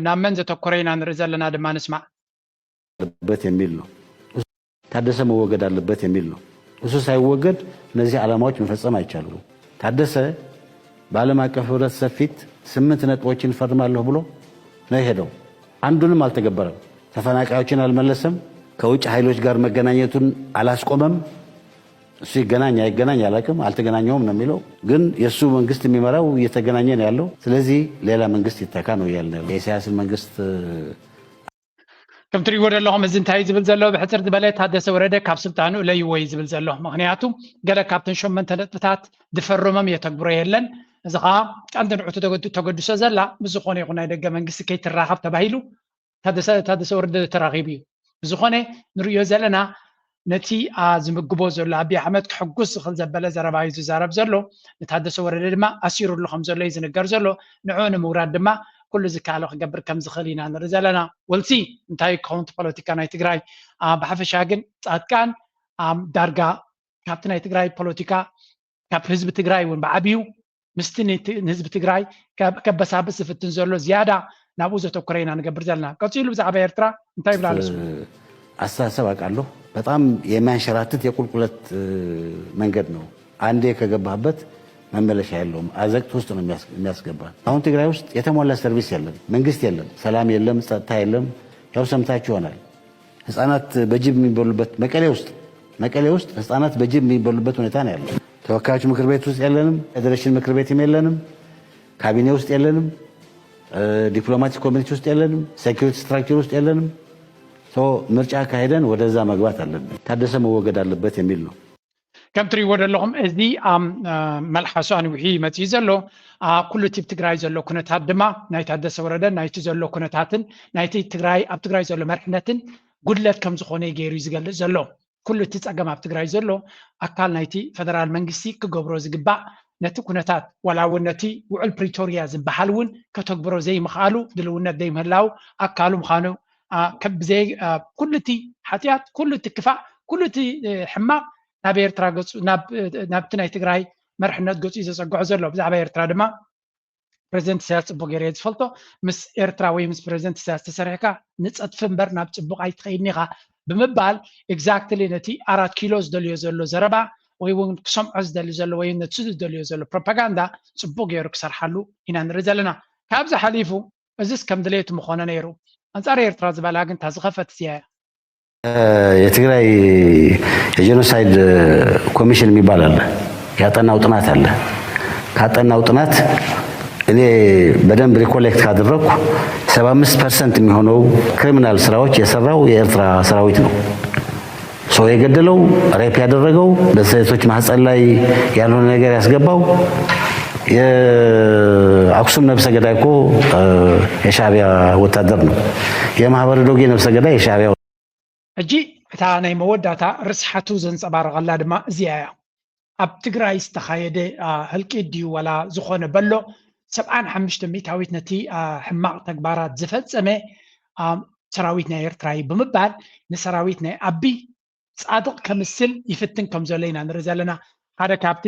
ናብ መን ዘተኮረ ኢና ንርኢ ዘለና ድማ ንስማዕ። አለበት የሚል ነው። ታደሰ መወገድ አለበት የሚል ነው። እሱ ሳይወገድ እነዚህ ዓላማዎች መፈጸም አይቻሉም። ታደሰ በዓለም አቀፍ ህብረተሰብ ፊት ስምንት ነጥቦችን እፈርማለሁ ብሎ ነው የሄደው። አንዱንም አልተገበረም። ተፈናቃዮችን አልመለሰም። ከውጭ ኃይሎች ጋር መገናኘቱን አላስቆመም። እሱ ይገናኝ አይገናኝ አላውቅም፣ አልተገናኘውም ነው የሚለው። ግን የእሱ መንግስት የሚመራው እየተገናኘ ነው ያለው። ስለዚህ ሌላ መንግስት ይተካ ነው እያልን ያለው። የኢሳያስን መንግስት ከም ትሪእዎ ዘለኹም እዚ እንታይ ዝብል ዘሎ ብሕፅር ዝበለ ታደሰ ወረደ ካብ ስልጣኑ እለይዎ እዩ ዝብል ዘሎ። ምክንያቱ ገለ ካብተን ሸመንተ ነጥብታት ዝፈረሞም የተግብሮ የለን። እዚ ከዓ ቀንዲ ንዑ ተገድሶ ዘላ ምስ ዝኾነ ይኹን ናይ ደገ መንግስቲ ከይትራኸብ ተባሂሉ ታደሰ ታደሰ ወረደ ተራኺቡ እዩ። ብዝኾነ ንርእዮ ዘለና ነቲ ዝምግቦ ዘሎ ኣቢ ኣሕመድ ክሕጉስ ዝኽእል ዘበለ ዘረባ እዩ ዝዛረብ ዘሎ። ንታደሰ ወረደ ድማ ኣሲሩ ኣሎ ከም ዘሎ እዩ ዝንገር ዘሎ። ንዕኡ ንምውራድ ድማ ኩሉ ዝከኣሎ ክገብር ከም ዝኽእል ኢና ንርኢ ዘለና። ወልሲ እንታይ ክኸውን ፖለቲካ ናይ ትግራይ ብሓፈሻ ግን ፃድቃን ዳርጋ ካብቲ ናይ ትግራይ ፖለቲካ ካብ ህዝቢ ትግራይ እውን ብዓብዩ ምስቲ ንህዝቢ ትግራይ ከበሳብስ ዝፍትን ዘሎ ዝያዳ ናብኡ ዘተኮረ ኢና ንገብር ዘለና። ቀፂሉ ብዛዕባ ኤርትራ እንታይ ይብላ ኣለሱ? አስተሳሰብ አውቃለሁ። በጣም የሚያንሸራትት የቁልቁለት መንገድ ነው። አንዴ ከገባህበት መመለሻ የለውም። አዘቅት ውስጥ ነው የሚያስገባ። አሁን ትግራይ ውስጥ የተሟላ ሰርቪስ የለም፣ መንግስት የለም፣ ሰላም የለም፣ ጸጥታ የለም። ያው ሰምታችሁ ይሆናል ህፃናት በጅብ የሚበሉበት መቀሌ ውስጥ መቀሌ ውስጥ ህፃናት በጅብ የሚበሉበት ሁኔታ ነው ያለው። ተወካዮች ምክር ቤት ውስጥ የለንም፣ ፌዴሬሽን ምክር ቤትም የለንም፣ ካቢኔ ውስጥ የለንም፣ ዲፕሎማቲክ ኮሚኒቲ ውስጥ የለንም፣ ሴኩሪቲ ስትራክቸር ውስጥ የለንም። ምርጫ ካሄደን ወደዛ መግባት አለብን። ታደሰ መወገድ አለበት የሚል ነው። ከም ትሪእዎ ዘለኹም እዚ መልሓሱ ኣንዊሑ ይመፅእ ዘሎ። ኩሉ እቲ ትግራይ ዘሎ ኩነታት ድማ ናይ ታደሰ ወረደ ናይቲ ዘሎ ኩነታትን ናይቲ ትግራይ ኣብ ትግራይ ዘሎ መርሕነትን ጉድለት ከም ዝኾነ ገይሩ እዩ ዝገልፅ ዘሎ። ኩሉ እቲ ፀገም ኣብ ትግራይ ዘሎ ኣካል ናይቲ ፈደራል መንግስቲ ክገብሮ ዝግባእ ነቲ ኩነታት ዋላ እውን ነቲ ውዕል ፕሪቶርያ ዝበሃል እውን ከተግብሮ ዘይምኽኣሉ ድልውነት ዘይምህላው ኣካሉ ምዃኑ ብዘይ ኩሉ እቲ ሓጢኣት ኩሉ እቲ ክፋእ ኩሉ እቲ ሕማቕ ናብ ኤርትራ ገፁ ናብቲ ናይ ትግራይ መርሕነት ገፁ እዩ ዘፀግዖ ዘሎ። ብዛዕባ ኤርትራ ድማ ፕሬዚደንት ኢሳያስ ፅቡቅ ገይረ ዝፈልጦ ምስ ኤርትራ ወይ ምስ ፕሬዚደንት ኢሳያስ ተሰሪሕካ ንፀድፊ እምበር ናብ ፅቡቅ ኣይትኸይድን ኢኻ ብምባል exactly ነቲ ኣራት ኪሎ ዝደልዮ ዘሎ ዘረባ ወይ እውን ክሰምዖ ዝደሊ ዘሎ ወይ ነቲ ዝደልዮ ዘሎ ፕሮፓጋንዳ ፅቡቅ ገይሩ ክሰርሓሉ ኢና ንርኢ ዘለና። ካብዚ ሓሊፉ እዚስ ከም ድሌቱ ምኾነ ነይሩ። ኣንፃር ኤርትራ ዝበላ ግን እታ ዝኸፈት እዚኣ እያ። የትግራይ የጀኖሳይድ ኮሚሽን የሚባል አለ። ያጠናው ጥናት አለ። ካጠናው ጥናት እኔ በደንብ ሪኮሌክት ካደረግኩ ሰባ አምስት ፐርሰንት የሚሆነው ክሪሚናል ስራዎች የሰራው የኤርትራ ሰራዊት ነው። ሰው የገደለው፣ ሬፕ ያደረገው፣ በሴቶች ማህፀን ላይ ያልሆነ ነገር ያስገባው የአክሱም ነብሰ ገዳይ እኮ የሻዕቢያ ወታደር ነው። የማህበረ ዶጌ ነብሰ ገዳይ የሻዕቢያ ሕጂ እታ ናይ መወዳእታ ርስሓቱ ዘንፀባረቐላ ድማ እዚኣ እያ። ኣብ ትግራይ ዝተኻየደ ህልቂት ድዩ ዋላ ዝኾነ በሎ ሰብዓን ሓሙሽተ ሚእታዊት ነቲ ሕማቕ ተግባራት ዝፈፀመ ሰራዊት ናይ ኤርትራ እዩ ብምባል ንሰራዊት ናይ ኣቢ ፃድቕ ከምስል ይፍትን ከም ዘሎ ኢና ንርኢ ዘለና። ሓደ ካብቲ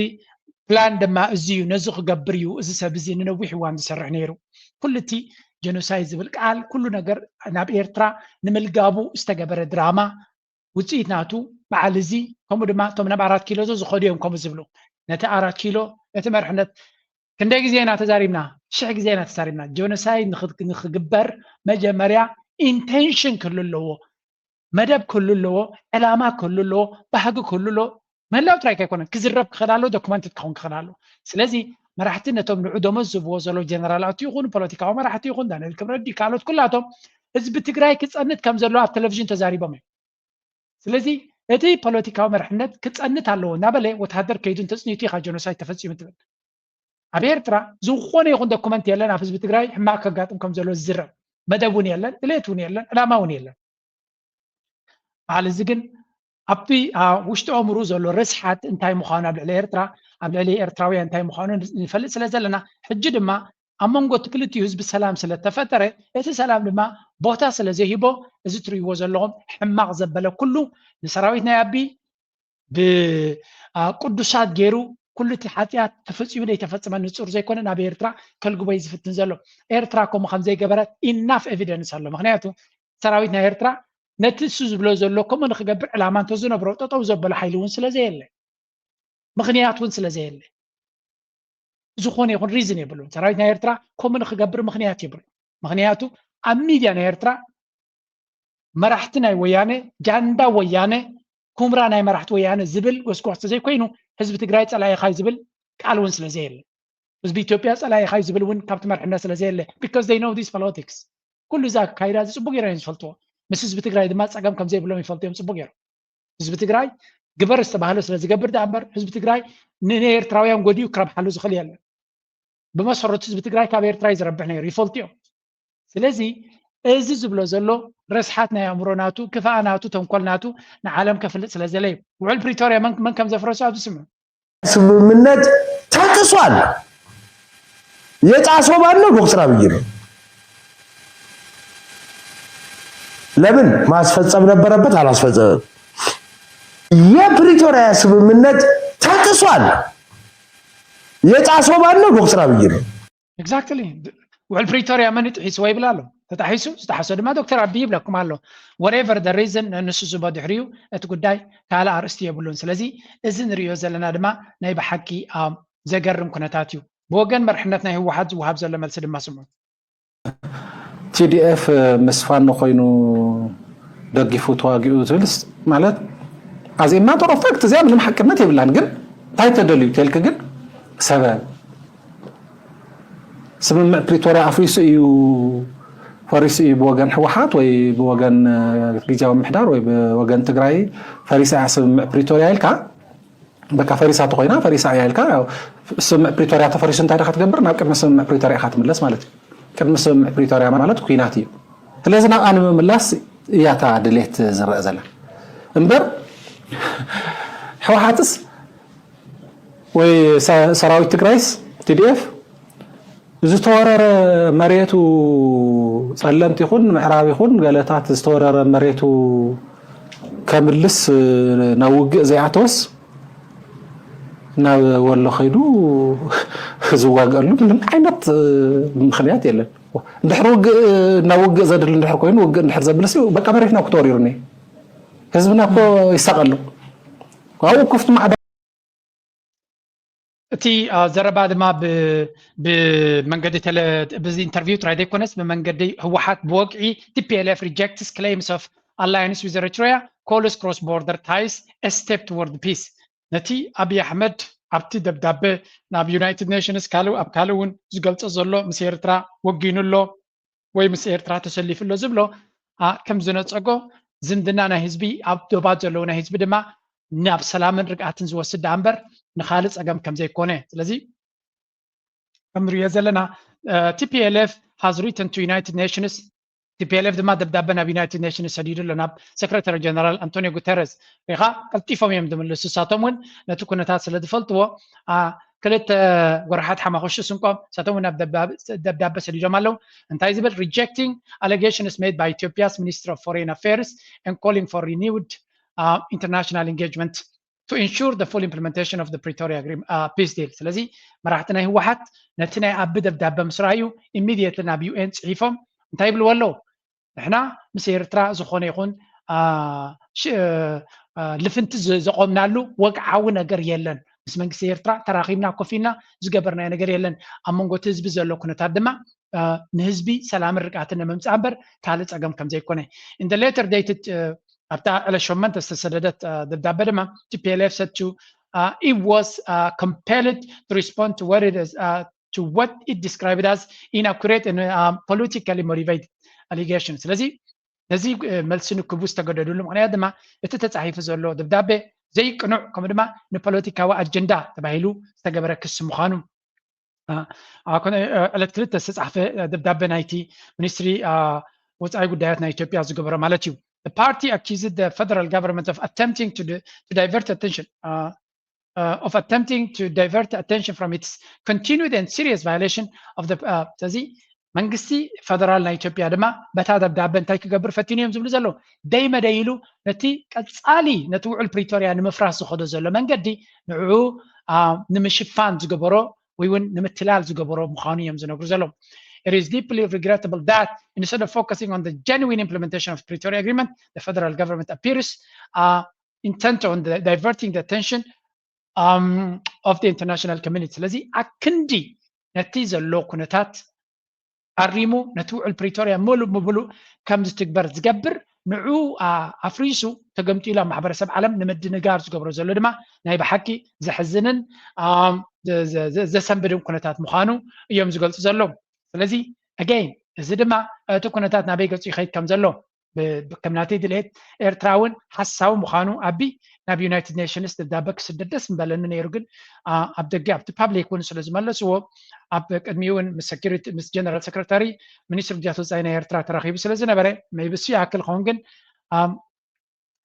ፕላን ድማ እዚ እዩ፣ ነዚ ክገብር እዩ እዚ ሰብ እዚ ንነዊሕ እዋን ዝሰርሕ ነይሩ። ኩሉ እቲ ጀኖሳይድ ዝብል ቃል ኩሉ ነገር ናብ ኤርትራ ንምልጋቡ ዝተገበረ ድራማ ውፅኢት ናቱ በዓል እዚ ከምኡ ድማ እቶም ናብ ኣራት ኪሎ ዞ ዝኸዱ እዮም ከምኡ ዝብሉ ነቲ ኣራት ኪሎ ነቲ መርሕነት ክንደይ ግዜ ኢና ተዛሪብና? ሽሕ ግዜ ኢና ተዛሪብና። ጀኖሳይድ ንኽግበር መጀመርያ ኢንቴንሽን ክህሉ ኣለዎ፣ መደብ ክህሉ ኣለዎ፣ ዕላማ ክህሉ ኣለዎ፣ ባህጊ ክህሉ ኣለዎ። ምህላው ጥራይ ከይኮነ ክዝረብ ክኽእል ኣለዎ፣ ዶክመንትድ ክኸውን ክኽእል ኣለዎ። ስለዚ መራሕቲ ነቶም ንዑ ደሞዝ ዝህብዎ ዘለዉ ጀነራላት ይኹኑ ፖለቲካዊ መራሕቲ ይኹን ዳንኤል ክብረዲ ካልኦት ኩላቶም ህዝቢ ትግራይ ክፀንት ከም ዘለዎ ኣብ ቴሌቪዥን ተዛሪቦም እዮም። ስለዚ እቲ ፖለቲካዊ መርሕነት ክፀንት ኣለዎ እናበለ ወተሃደር ከይዱ እንተፅኒቱ ኢኻ ጀኖሳይድ ተፈፂሙ ትብል። ኣብ ኤርትራ ዝኾነ ይኹን ዶኩመንት የለን ኣብ ህዝቢ ትግራይ ሕማቕ ከጋጥም ከም ዘሎ ዝዝረብ መደብ እውን የለን፣ ድሌት እውን የለን፣ ዕላማ እውን የለን። በዓል እዚ ግን ኣብቲ ውሽጢ ኣእምሩ ዘሎ ርስሓት እንታይ ምዃኑ ኣብ ልዕሊ ኤርትራ ኣብ ልዕሊ ኤርትራውያን እንታይ ምዃኑ ንፈልጥ ስለ ዘለና ሕጂ ድማ ኣብ መንጎ እቲ ክልቲኡ ህዝቢ ሰላም ስለ ተፈጠረ እቲ ሰላም ድማ ቦታ ስለ ዘይሂቦ እዚ ትርእይዎ ዘለኹም ሕማቕ ዘበለ ኩሉ ንሰራዊት ናይ ኣቢ ብቅዱሳት ገይሩ ኩሉ እቲ ሓጢኣት ተፈፂሙ ዘይተፈፀመ ንፁር ዘይኮነ ናብ ኤርትራ ከልግቦ እዩ ዝፍትን ዘሎ። ኤርትራ ከምኡ ከም ዘይገበረት ኢናፍ ኤቪደንስ ኣሎ። ምክንያቱ ሰራዊት ናይ ኤርትራ ነቲ እሱ ዝብሎ ዘሎ ከምኡ ንክገብር ዕላማ እንተዝነብሮ ጠጠው ዘበሎ ሓይሊ እውን ስለ ዘየለ ምክንያት እውን ስለ ዘየለ ዝኾነ ይኹን ሪዝን የብሉን። ሰራዊት ናይ ኤርትራ ከምኡ ንክገብር ምክንያት የብሉ። ምክንያቱ ኣብ ሚድያ ናይ ኤርትራ መራሕቲ ናይ ወያነ ጃንዳ ወያነ ኩምራ ናይ መራሕቲ ወያነ ዝብል ጎስጓስ ተዘይኮይኑ ህዝቢ ትግራይ ፀላኢኻ እዩ ዝብል ቃል እውን ስለዘየለ ህዝቢ ኢትዮጵያ ፀላኢኻ እዩ ዝብል እውን ካብቲ መርሕነት ስለዘየለ because they know this politics ኩሉ እዛ ኣካይዳ እዚ ፅቡቅ ገይሮም እዮም ዝፈልጥዎ ምስ ህዝቢ ትግራይ ድማ ፀገም ከምዘይብሎም ይፈልጡ እዮም ፅቡቅ ገይሮም ህዝቢ ትግራይ ግበር ዝተባህለ ስለዝገብር ደኣ እምበር ህዝቢ ትግራይ ንኤርትራውያን ጎዲኡ ክረብሓሉ ዝኽእል የለን ብመሰረቱ ህዝቢ ትግራይ ካብ ኤርትራ እዩ ዝረብሕ ነይሩ ይፈልጡ እዮም ስለዚ እዚ ዝብሎ ዘሎ ረስሓት ናይ ኣእምሮ ናቱ ክፍኣ ናቱ ተንኮል ናቱ ንዓለም ከፍልጥ ስለ ዘለ እዩ ውዕል ፕሪቶርያ መን ከም ዘፍረሱ ኣብዚ ስምዑ ስምምነት ተጥሷል። የጣሰው ማን ነው? ዶክተር አብይ ነው። ለምን ማስፈጸም ነበረበት? አላስፈጸመም። የፕሪቶሪያ ስምምነት ተጥሷል። የጣሰው ማን ነው? ዶክተር አብይ ነው። Exactly ውዕል ፕሪቶሪያ መን ጥሒስዎ ይብል ኣሎ ተጣሒሱ ዝጠሓሶ ድማ ዶክተር ኣቢይ ይብለኩም ኣሎ whatever the reason ንሱ ዝቦ ድሕሪኡ እቲ ጉዳይ ካልእ ኣርእስቲ የብሉን ስለዚ እዚ ንሪኦ ዘለና ድማ ናይ ብሓቂ ዘገርም ኩነታት እዩ ብወገን መርሕነት ናይ ህወሓት ዝወሃብ ዘሎ መልሲ ድማ ስምዑ ቲዲኤፍ ምስ ፋኖ ኮይኑ ደጊፉ ተዋጊኡ ትብልስ ማለት as a matter of fact እዚኣ ምንም ሓቅነት የብላን ግን እንታይ ተደልዩ ተልክ ግን ሰበብ ስምምዕ ፕሪቶርያ ኣፍሪሱ እዩ ፈሪሱ እዩ ብወገን ህወሓት ወይ ብወገን ግዜያዊ ምሕዳር ወይ ብወገን ትግራይ ፈሪሳ እያ ስምምዕ ፕሪቶርያ ኢልካ በቃ ፈሪሳ ተኮይና ፈሪሳ እያ ኢልካ ስምምዕ ፕሪቶርያ ተፈሪሱ እንታይ ዲካ ትገብር ናብ ቅድሚ ስምምዕ ፕሪቶርያ ኢካ ትምለስ ማለት እዩ ቅድሚ ስምምዕ ፕሪቶርያ ማለት ኩናት እዩ ስለዚ ናብኣ ንምምላስ እያታ ድሌት ዝረአ ዘላ እምበር ህወሓትስ ወይ ሰራዊት ትግራይስ ቲዲኤፍ ዝተወረረ መሬቱ ፀለምት ይኹን ምዕራብ ይኹን ገለታት ዝተወረረ መሬቱ ከምልስ ናብ ውግእ ዘይኣተወስ ናብ ወሎ ከይዱ ዝዋግአሉ ምንም ዓይነት ምክንያት የለን። እንድሕር ውግእ ናብ ውግእ ዘድሊ እንድሕር ኮይኑ ውግእ እንድሕር ዘብልስ በቃ መሬትና ክተወሪሩ እኒ ህዝብና እኮ ይሳቀሉ ኣብኡ ክፍት ማዕዳ እቲ ዘረባ ድማ ብመንገዲ ብዚ ኢንተርቪው ጥራይ ዘይኮነስ ብመንገዲ ህወሓት ብወግዒ TPLF rejects claims of alliance with Eritrea, calls cross border ties a step toward peace ነቲ ኣብይ ኣሕመድ ኣብቲ ደብዳበ ናብ ዩናይትድ ኔሽንስ ካልእ ኣብ ካልእ እውን ዝገልፆ ዘሎ ምስ ኤርትራ ወጊኑ ኣሎ ወይ ምስ ኤርትራ ተሰሊፉ ኣሎ ዝብሎ ከም ዝነፀጎ ዝምድና ናይ ህዝቢ ኣብ ዶባት ዘለዉ ናይ ህዝቢ ድማ ናብ ሰላምን ርግኣትን ዝወስድ ደኣ እምበር ንካልእ ፀገም ከም ዘይኮነ ስለዚ ከም ንሪኦ ዘለና TPLF has written to United Nations TPLF ድማ ደብዳበ ናብ ዩናይትድ ኔሽንስ ሰዲዱ ኣሎ ናብ ሰክረታሪ ጀነራል ኣንቶኒዮ ጉተረስ ሪኻ ቀልጢፎም እዮም ዝምልሱ ንሳቶም እውን ነቲ ኩነታት ስለ ዝፈልጥዎ ክልተ ወርሓት ሓማኹሹ ስንቆም ንሳቶም እውን ናብ ደብዳበ ሰዲዶም ኣለዉ እንታይ ዝብል rejecting allegations made by Ethiopia's Minister of Foreign Affairs and calling for renewed international engagement to ensure the full implementation of the Pretoria Agreement, uh, peace deal ስለዚ መራሕቲ ናይ ህወሓት ነቲ ናይ ኣቢ ደብዳበ ምስ ረኣዩ immediately ናብ UN ፅሒፎም እንታይ ይብልዎ ኣለዉ ንሕና ምስ ኤርትራ ዝኾነ ይኹን ልፍንቲ ዘቆምናሉ ወግዓዊ ነገር የለን ምስ መንግስቲ ኤርትራ ተራኺብና ኮፍ ኢልና ዝገበርናዮ ነገር የለን ኣብ መንጎ እቲ ህዝቢ ዘሎ ኩነታት ድማ ንህዝቢ ሰላምን ርግኣትን ንምምፃእ እምበር ካልእ ፀገም ከም ዘይኮነ in the letter dated ኣብታ ዕለት ሸሞንተ ዝተሰደደት ደብዳበ ድማ TPLF said to uh, it was uh, compelled to respond to what it is uh, to what it described as inaccurate and uh, politically motivated allegation ስለዚ ነዚ መልሲ ንክቡ ዝተገደዱሉ ምክንያት ድማ እቲ ተፃሒፉ ዘሎ ደብዳቤ ዘይቅኑዕ ከምኡ ድማ ንፖለቲካዊ ኣጀንዳ ተባሂሉ ዝተገበረ ክሲ ምዃኑ ዕለት ክልተ ዝተፃሕፈ ደብዳቤ ናይቲ ሚኒስትሪ ወፃኢ ጉዳያት ናይ ኢትዮጵያ ዝገበሮ ማለት እዩ። The party accused the federal government of attempting to, to divert attention uh, uh, of attempting to divert attention from its continued and serious violation of the uh, ስለዚ መንግስቲ ፈደራል ናይ ኢትዮጵያ ድማ በታ ደብዳበ እንታይ ክገብር ፈቲኑ እዮም ዝብሉ ዘለዉ ደይ መደይ ኢሉ ነቲ ቀፃሊ ነቲ ውዕል ፕሪቶርያ ንምፍራስ ዝኸዶ ዘሎ መንገዲ ንዕኡ ንምሽፋን ዝገበሮ ወይ እውን ንምትላል ዝገበሮ ምዃኑ እዮም ዝነግሩ ዘለዉ። It is deeply regrettable that instead of focusing on the genuine implementation of Pretoria Agreement, the federal government appears uh, intent on the, diverting the attention um, of the international community. ስለዚ ኣክንዲ ነቲ ዘሎ ኩነታት ኣሪሙ ነቲ ውዕል ፕሪቶርያ ሙሉእ ብምሉእ ከም ዝትግበር ዝገብር ንዑ ኣፍሪሱ ተገምጢሉ ኣብ ማሕበረሰብ ዓለም ንምድንጋር ዝገብሮ ዘሎ ድማ ናይ ብሓቂ ዘሕዝንን ዘሰንብድን ኩነታት ምዃኑ እዮም ዝገልፁ ዘለዉ። ስለዚ again እዚ ድማ እቲ ኩነታት ናበይ ገፁ ይኸይድ ከም ዘሎ ከም ናተይ ድሌት ኤርትራ እውን ሓሳዊ ምዃኑ ኣቢ ናብ ዩናይትድ ኔሽንስ ደብዳበ ክስደድ ደስ ምበለኒ ነይሩ ግን ኣብ ደገ ኣብቲ ፓብሊክ እውን ስለ ዝመለስዎ ኣብ ቅድሚኡ እውን ምስ ሴኩሪቲ ምስ ጀነራል ሴክረታሪ ሚኒስትሪ ጉዳያት ወፃኢ ናይ ኤርትራ ተራኺቡ ስለ ዝነበረ maybe እሱ ይኣክል ኸውን ግን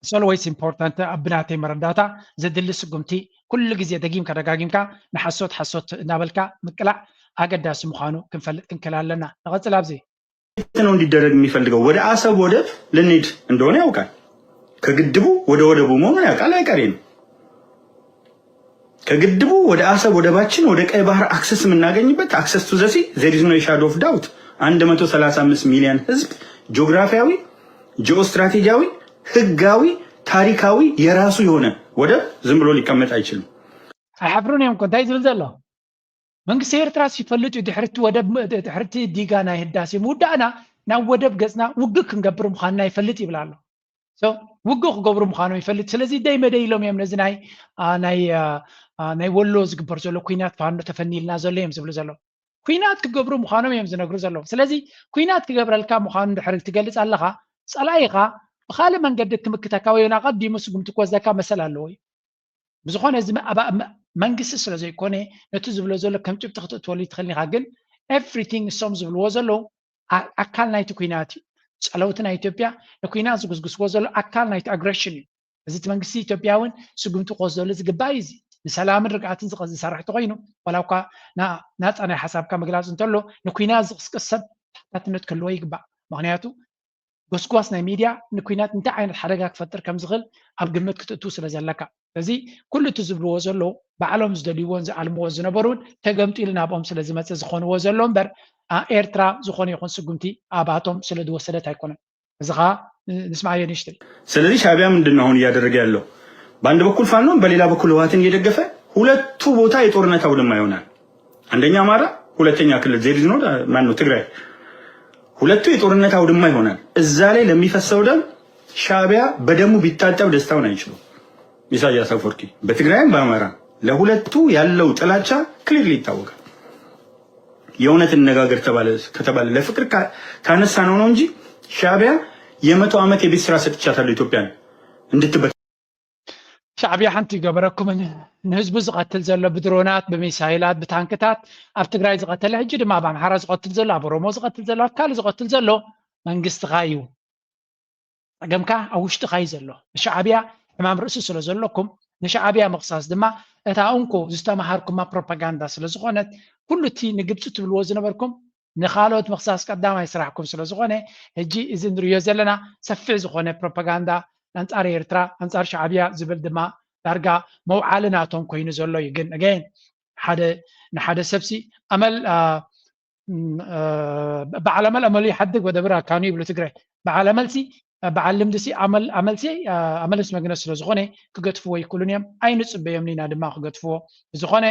it's always important ኣብ ብናተይ መረዳእታ ዘድሊ ስጉምቲ ኩሉ ግዜ ደጊምካ ደጋጊምካ ንሓሶት ሓሶት እናበልካ ምቅላዕ ኣገዳሲ ምዃኑ ክንፈልጥ ክንክእል ኣለና። ንቐፅል ኣብዚ ነው እንዲደረግ የሚፈልገው ወደ አሰብ ወደብ ልንሄድ እንደሆነ ያውቃል። ከግድቡ ወደ ወደቡ መሆኑን ያውቃል። አይቀሬ ነው። ከግድቡ ወደ አሰብ ወደባችን ወደ ቀይ ባህር access የምናገኝበት access to the sea there is no shadow of doubt አንድ መቶ ሠላሳ አምስት ሚሊዮን ህዝብ ጂኦግራፊያዊ ጂኦስትራቴጂያዊ ህጋዊ ታሪካዊ የራሱ የሆነ ወደብ ዝም ብሎ ሊቀመጥ አይችልም። ኣይሓፍሩን እዮም እኮ እንታይ ዝብል ዘሎ መንግስቲ ኤርትራ ይፈልጥ እዩ ድሕርቲ ወደብ ድሕርቲ ዲጋ ናይ ህዳሴ ምውዳእና ናብ ወደብ ገፅና ውግእ ክንገብር ምዃንና ይፈልጥ ይብል ኣሎ። ውግእ ክገብሩ ምዃኖም ይፈልጥ ስለዚ ደይ መደይ ኢሎም እዮም ነዚ ናይ ናይ ናይ ወሎ ዝግበር ዘሎ ኩናት ፋኖ ተፈኒልና ዘሎ እዮም ዝብሉ ዘለዉ። ኩናት ክገብሩ ምዃኖም እዮም ዝነግሩ ዘለዉ። ስለዚ ኩናት ክገብረልካ ምዃኑ ድሕሪ ትገልፅ ኣለኻ፣ ፀላኢኻ ብካልእ መንገዲ ክምክተካ ወይ ኣቐዲሙ ስጉምቲ ክወስደካ መሰል ኣለዎ እዩ። ብዝኾነ እዚ መንግስቲ ስለ ዘይኮነ ነቲ ዝብሎ ዘሎ ከም ጭብጢ ክትእትወሉ ትኽእል ኢኻ። ግን everything እሶም ዝብልዎ ዘለዉ ኣካል ናይቲ ኩናት እዩ። ፀለውቲ ናይ ኢትዮጵያ ንኩናት ዝጉስጉስዎ ዘሎ ኣካል ናይቲ ኣግሬሽን እዩ። እዚ እቲ መንግስቲ ኢትዮጵያ እውን ስጉምቲ ክወስደሉ ዝግባእ እዩ። እዚ ንሰላምን ርግኣትን ዝሰርሕ ተኮይኑ ዋላ እኳ ናፃ ናይ ሓሳብካ ምግላፅ እንተሎ ንኩናት ዝቕስቅስ ሰብ ተሓታትነት ክህልዎ ይግባእ። ምክንያቱ ጎስጓስ ናይ ሚድያ ንኩናት እንታይ ዓይነት ሓደጋ ክፈጥር ከም ዝኽእል ኣብ ግምት ክትእትው ስለ ዘለካ። ስለዚ ኩሉ እቲ ዝብልዎ ዘለዉ ባዕሎም ዝደልይዎን ዝኣልምዎ ዝነበሩን ተገምጢሉ ናብኦም ስለ ዝመፀ ዝኾንዎ ዘሎ እምበር ኤርትራ ዝኾነ ይኹን ስጉምቲ ኣባቶም ስለ ዝወሰደት ኣይኮነን። እዚ ከዓ ንስማዕዮ ንእሽተይ። ስለዚህ ሻዕቢያ ምንድን ነው አሁን እያደረገ ያለው? በአንድ በኩል ፋኖን በሌላ በኩል ህወሓትን እየደገፈ ሁለቱ ቦታ የጦርነት አውድማ ይሆናል። አንደኛ አማራ፣ ሁለተኛ ክልል ዜድ ነው ማን ነው ትግራይ። ሁለቱ የጦርነት አውድማ ይሆናል። እዛ ላይ ለሚፈሰው ደም ሻዕቢያ በደሙ ቢታጠብ ደስታውን አይችሉም። ኢሳያስ አፈወርቂ በትግራይም በአማራ ለሁለቱ ያለው ጥላቻ ክሊርሊ ይታወቃል። የእውነት እንነጋገር ተባለ ከተባለ ለፍቅር ካነሳ ነው ነው እንጂ ሻዕቢያ የመቶ ዓመት የቤት ስራ ሰጥቻታለሁ ኢትዮጵያን እንድትበት ሻዕቢያ ሓንቲ ይገበረኩምን ንህዝቡ ዝቐትል ዘሎ ብድሮናት ብሚሳይላት ብታንክታት ኣብ ትግራይ ዝቐተለ ሕጂ ድማ ኣብ ኣምሓራ ዝቐትል ዘሎ ኣብ ኦሮሞ ዝቐትል ዘሎ ኣብ ካልእ ዝቐትል ዘሎ መንግስትኻ እዩ። ፀገምካ ኣብ ውሽጥኻ እዩ ዘሎ። ንሻዕቢያ ሕማም ርእሲ ስለ ዘለኩም ንሻዕቢያ ምኽሳስ ድማ እታ እንኮ ዝተምሃርኩማ ፕሮፓጋንዳ ስለ ዝኾነት ኩሉ እቲ ንግብፂ ትብልዎ ዝነበርኩም ንኻልኦት ምኽሳስ ቀዳማይ ስራሕኩም ስለ ዝኾነ ሕጂ እዚ ንሪኦ ዘለና ሰፊሕ ዝኾነ ፕሮፓጋንዳ ኣንፃር ኤርትራ ኣንፃር ሻዕቢያ ዝብል ድማ ዳርጋ መውዓሊ ናቶም ኮይኑ ዘሎ እዩ። ግን ኣገይን ሓደ ንሓደ ሰብሲ ኣመል በዓል ኣመል ኣመሉ ይሓድግ ወደብር ኣካኑ ይብሉ ትግራይ። በዓል ኣመልሲ በዓል ልምድሲ ኣመልሲ ኣመልስ መግነስ ስለ ዝኾነ ክገትፍዎ ይክእሉን እዮም። ኣይንፅበዮም ኢና ድማ ክገትፍዎ። ብዝኾነ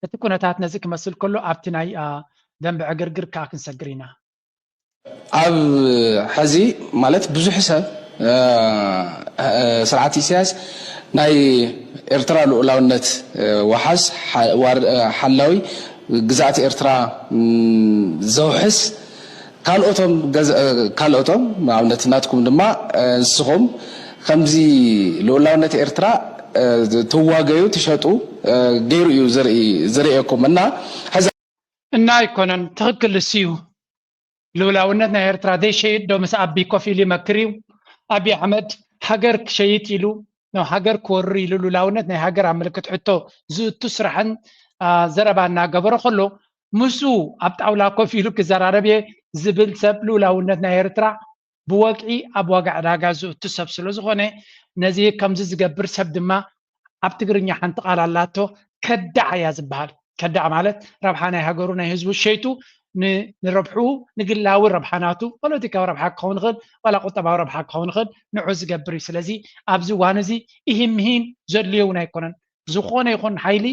እቲ ኩነታት ነዚ ክመስል ከሎ ኣብቲ ናይ ደንበ ዕግርግር ከዓ ክንሰግር ኢና። ኣብ ሕዚ ማለት ብዙሕ ሰብ ስርዓት ኢሳያስ ናይ ኤርትራ ልኡላውነት ወሓስ ሓላዊ ግዛኣት ኤርትራ ዘውሕስ ካልኦቶም ካልኦቶም ንኣብነት ናትኩም ድማ ንስኹም ከምዚ ልኡላውነት ኤርትራ ትዋገዩ ትሸጡ ገይሩ እዩ ዝርእየኩም እና ሕዚ እና ኣይኮነን ትኽክል እሱ እዩ። ልኡላውነት ናይ ኤርትራ ዘይሸይጥ ዶ ምስ ኣቢ ኮፍ ኢሉ ይመክር እዩ? ኣቢ ኣሕመድ ሃገር ክሸይጥ ኢሉ ነው ሃገር ክወርር ኢሉ ልኡላውነት ናይ ሃገር ኣብ ምልክት ሕቶ ዝእቱ ስራሕን ዘረባ እናገበረ ከሎ ምስኡ ኣብ ጣውላ ኮፍ ኢሉ ክዘራረብ እየ ዝብል ሰብ ልኡላውነት ናይ ኤርትራ ብወግዒ ኣብ ዋጋ ዕዳጋ ዝእቱ ሰብ ስለ ዝኾነ ነዚ ከምዚ ዝገብር ሰብ ድማ ኣብ ትግርኛ ሓንቲ ቃል ኣላቶ ከዳዕ እያ ዝበሃል። ከዳዕ ማለት ረብሓ ናይ ሃገሩ ናይ ህዝቡ ሸይጡ ንረብሑ ንግላዊ ረብሓ ናቱ ፖለቲካዊ ረብሓ ክኸውን ይኽእል ዋላ ቁጠባዊ ረብሓ ክኸውን ይኽእል ንዑ ዝገብር እዩ። ስለዚ ኣብዚ እዋን እዚ ኢሂን ምሂን ዘድልዮ እውን ኣይኮነን። ዝኾነ ይኹን ሓይሊ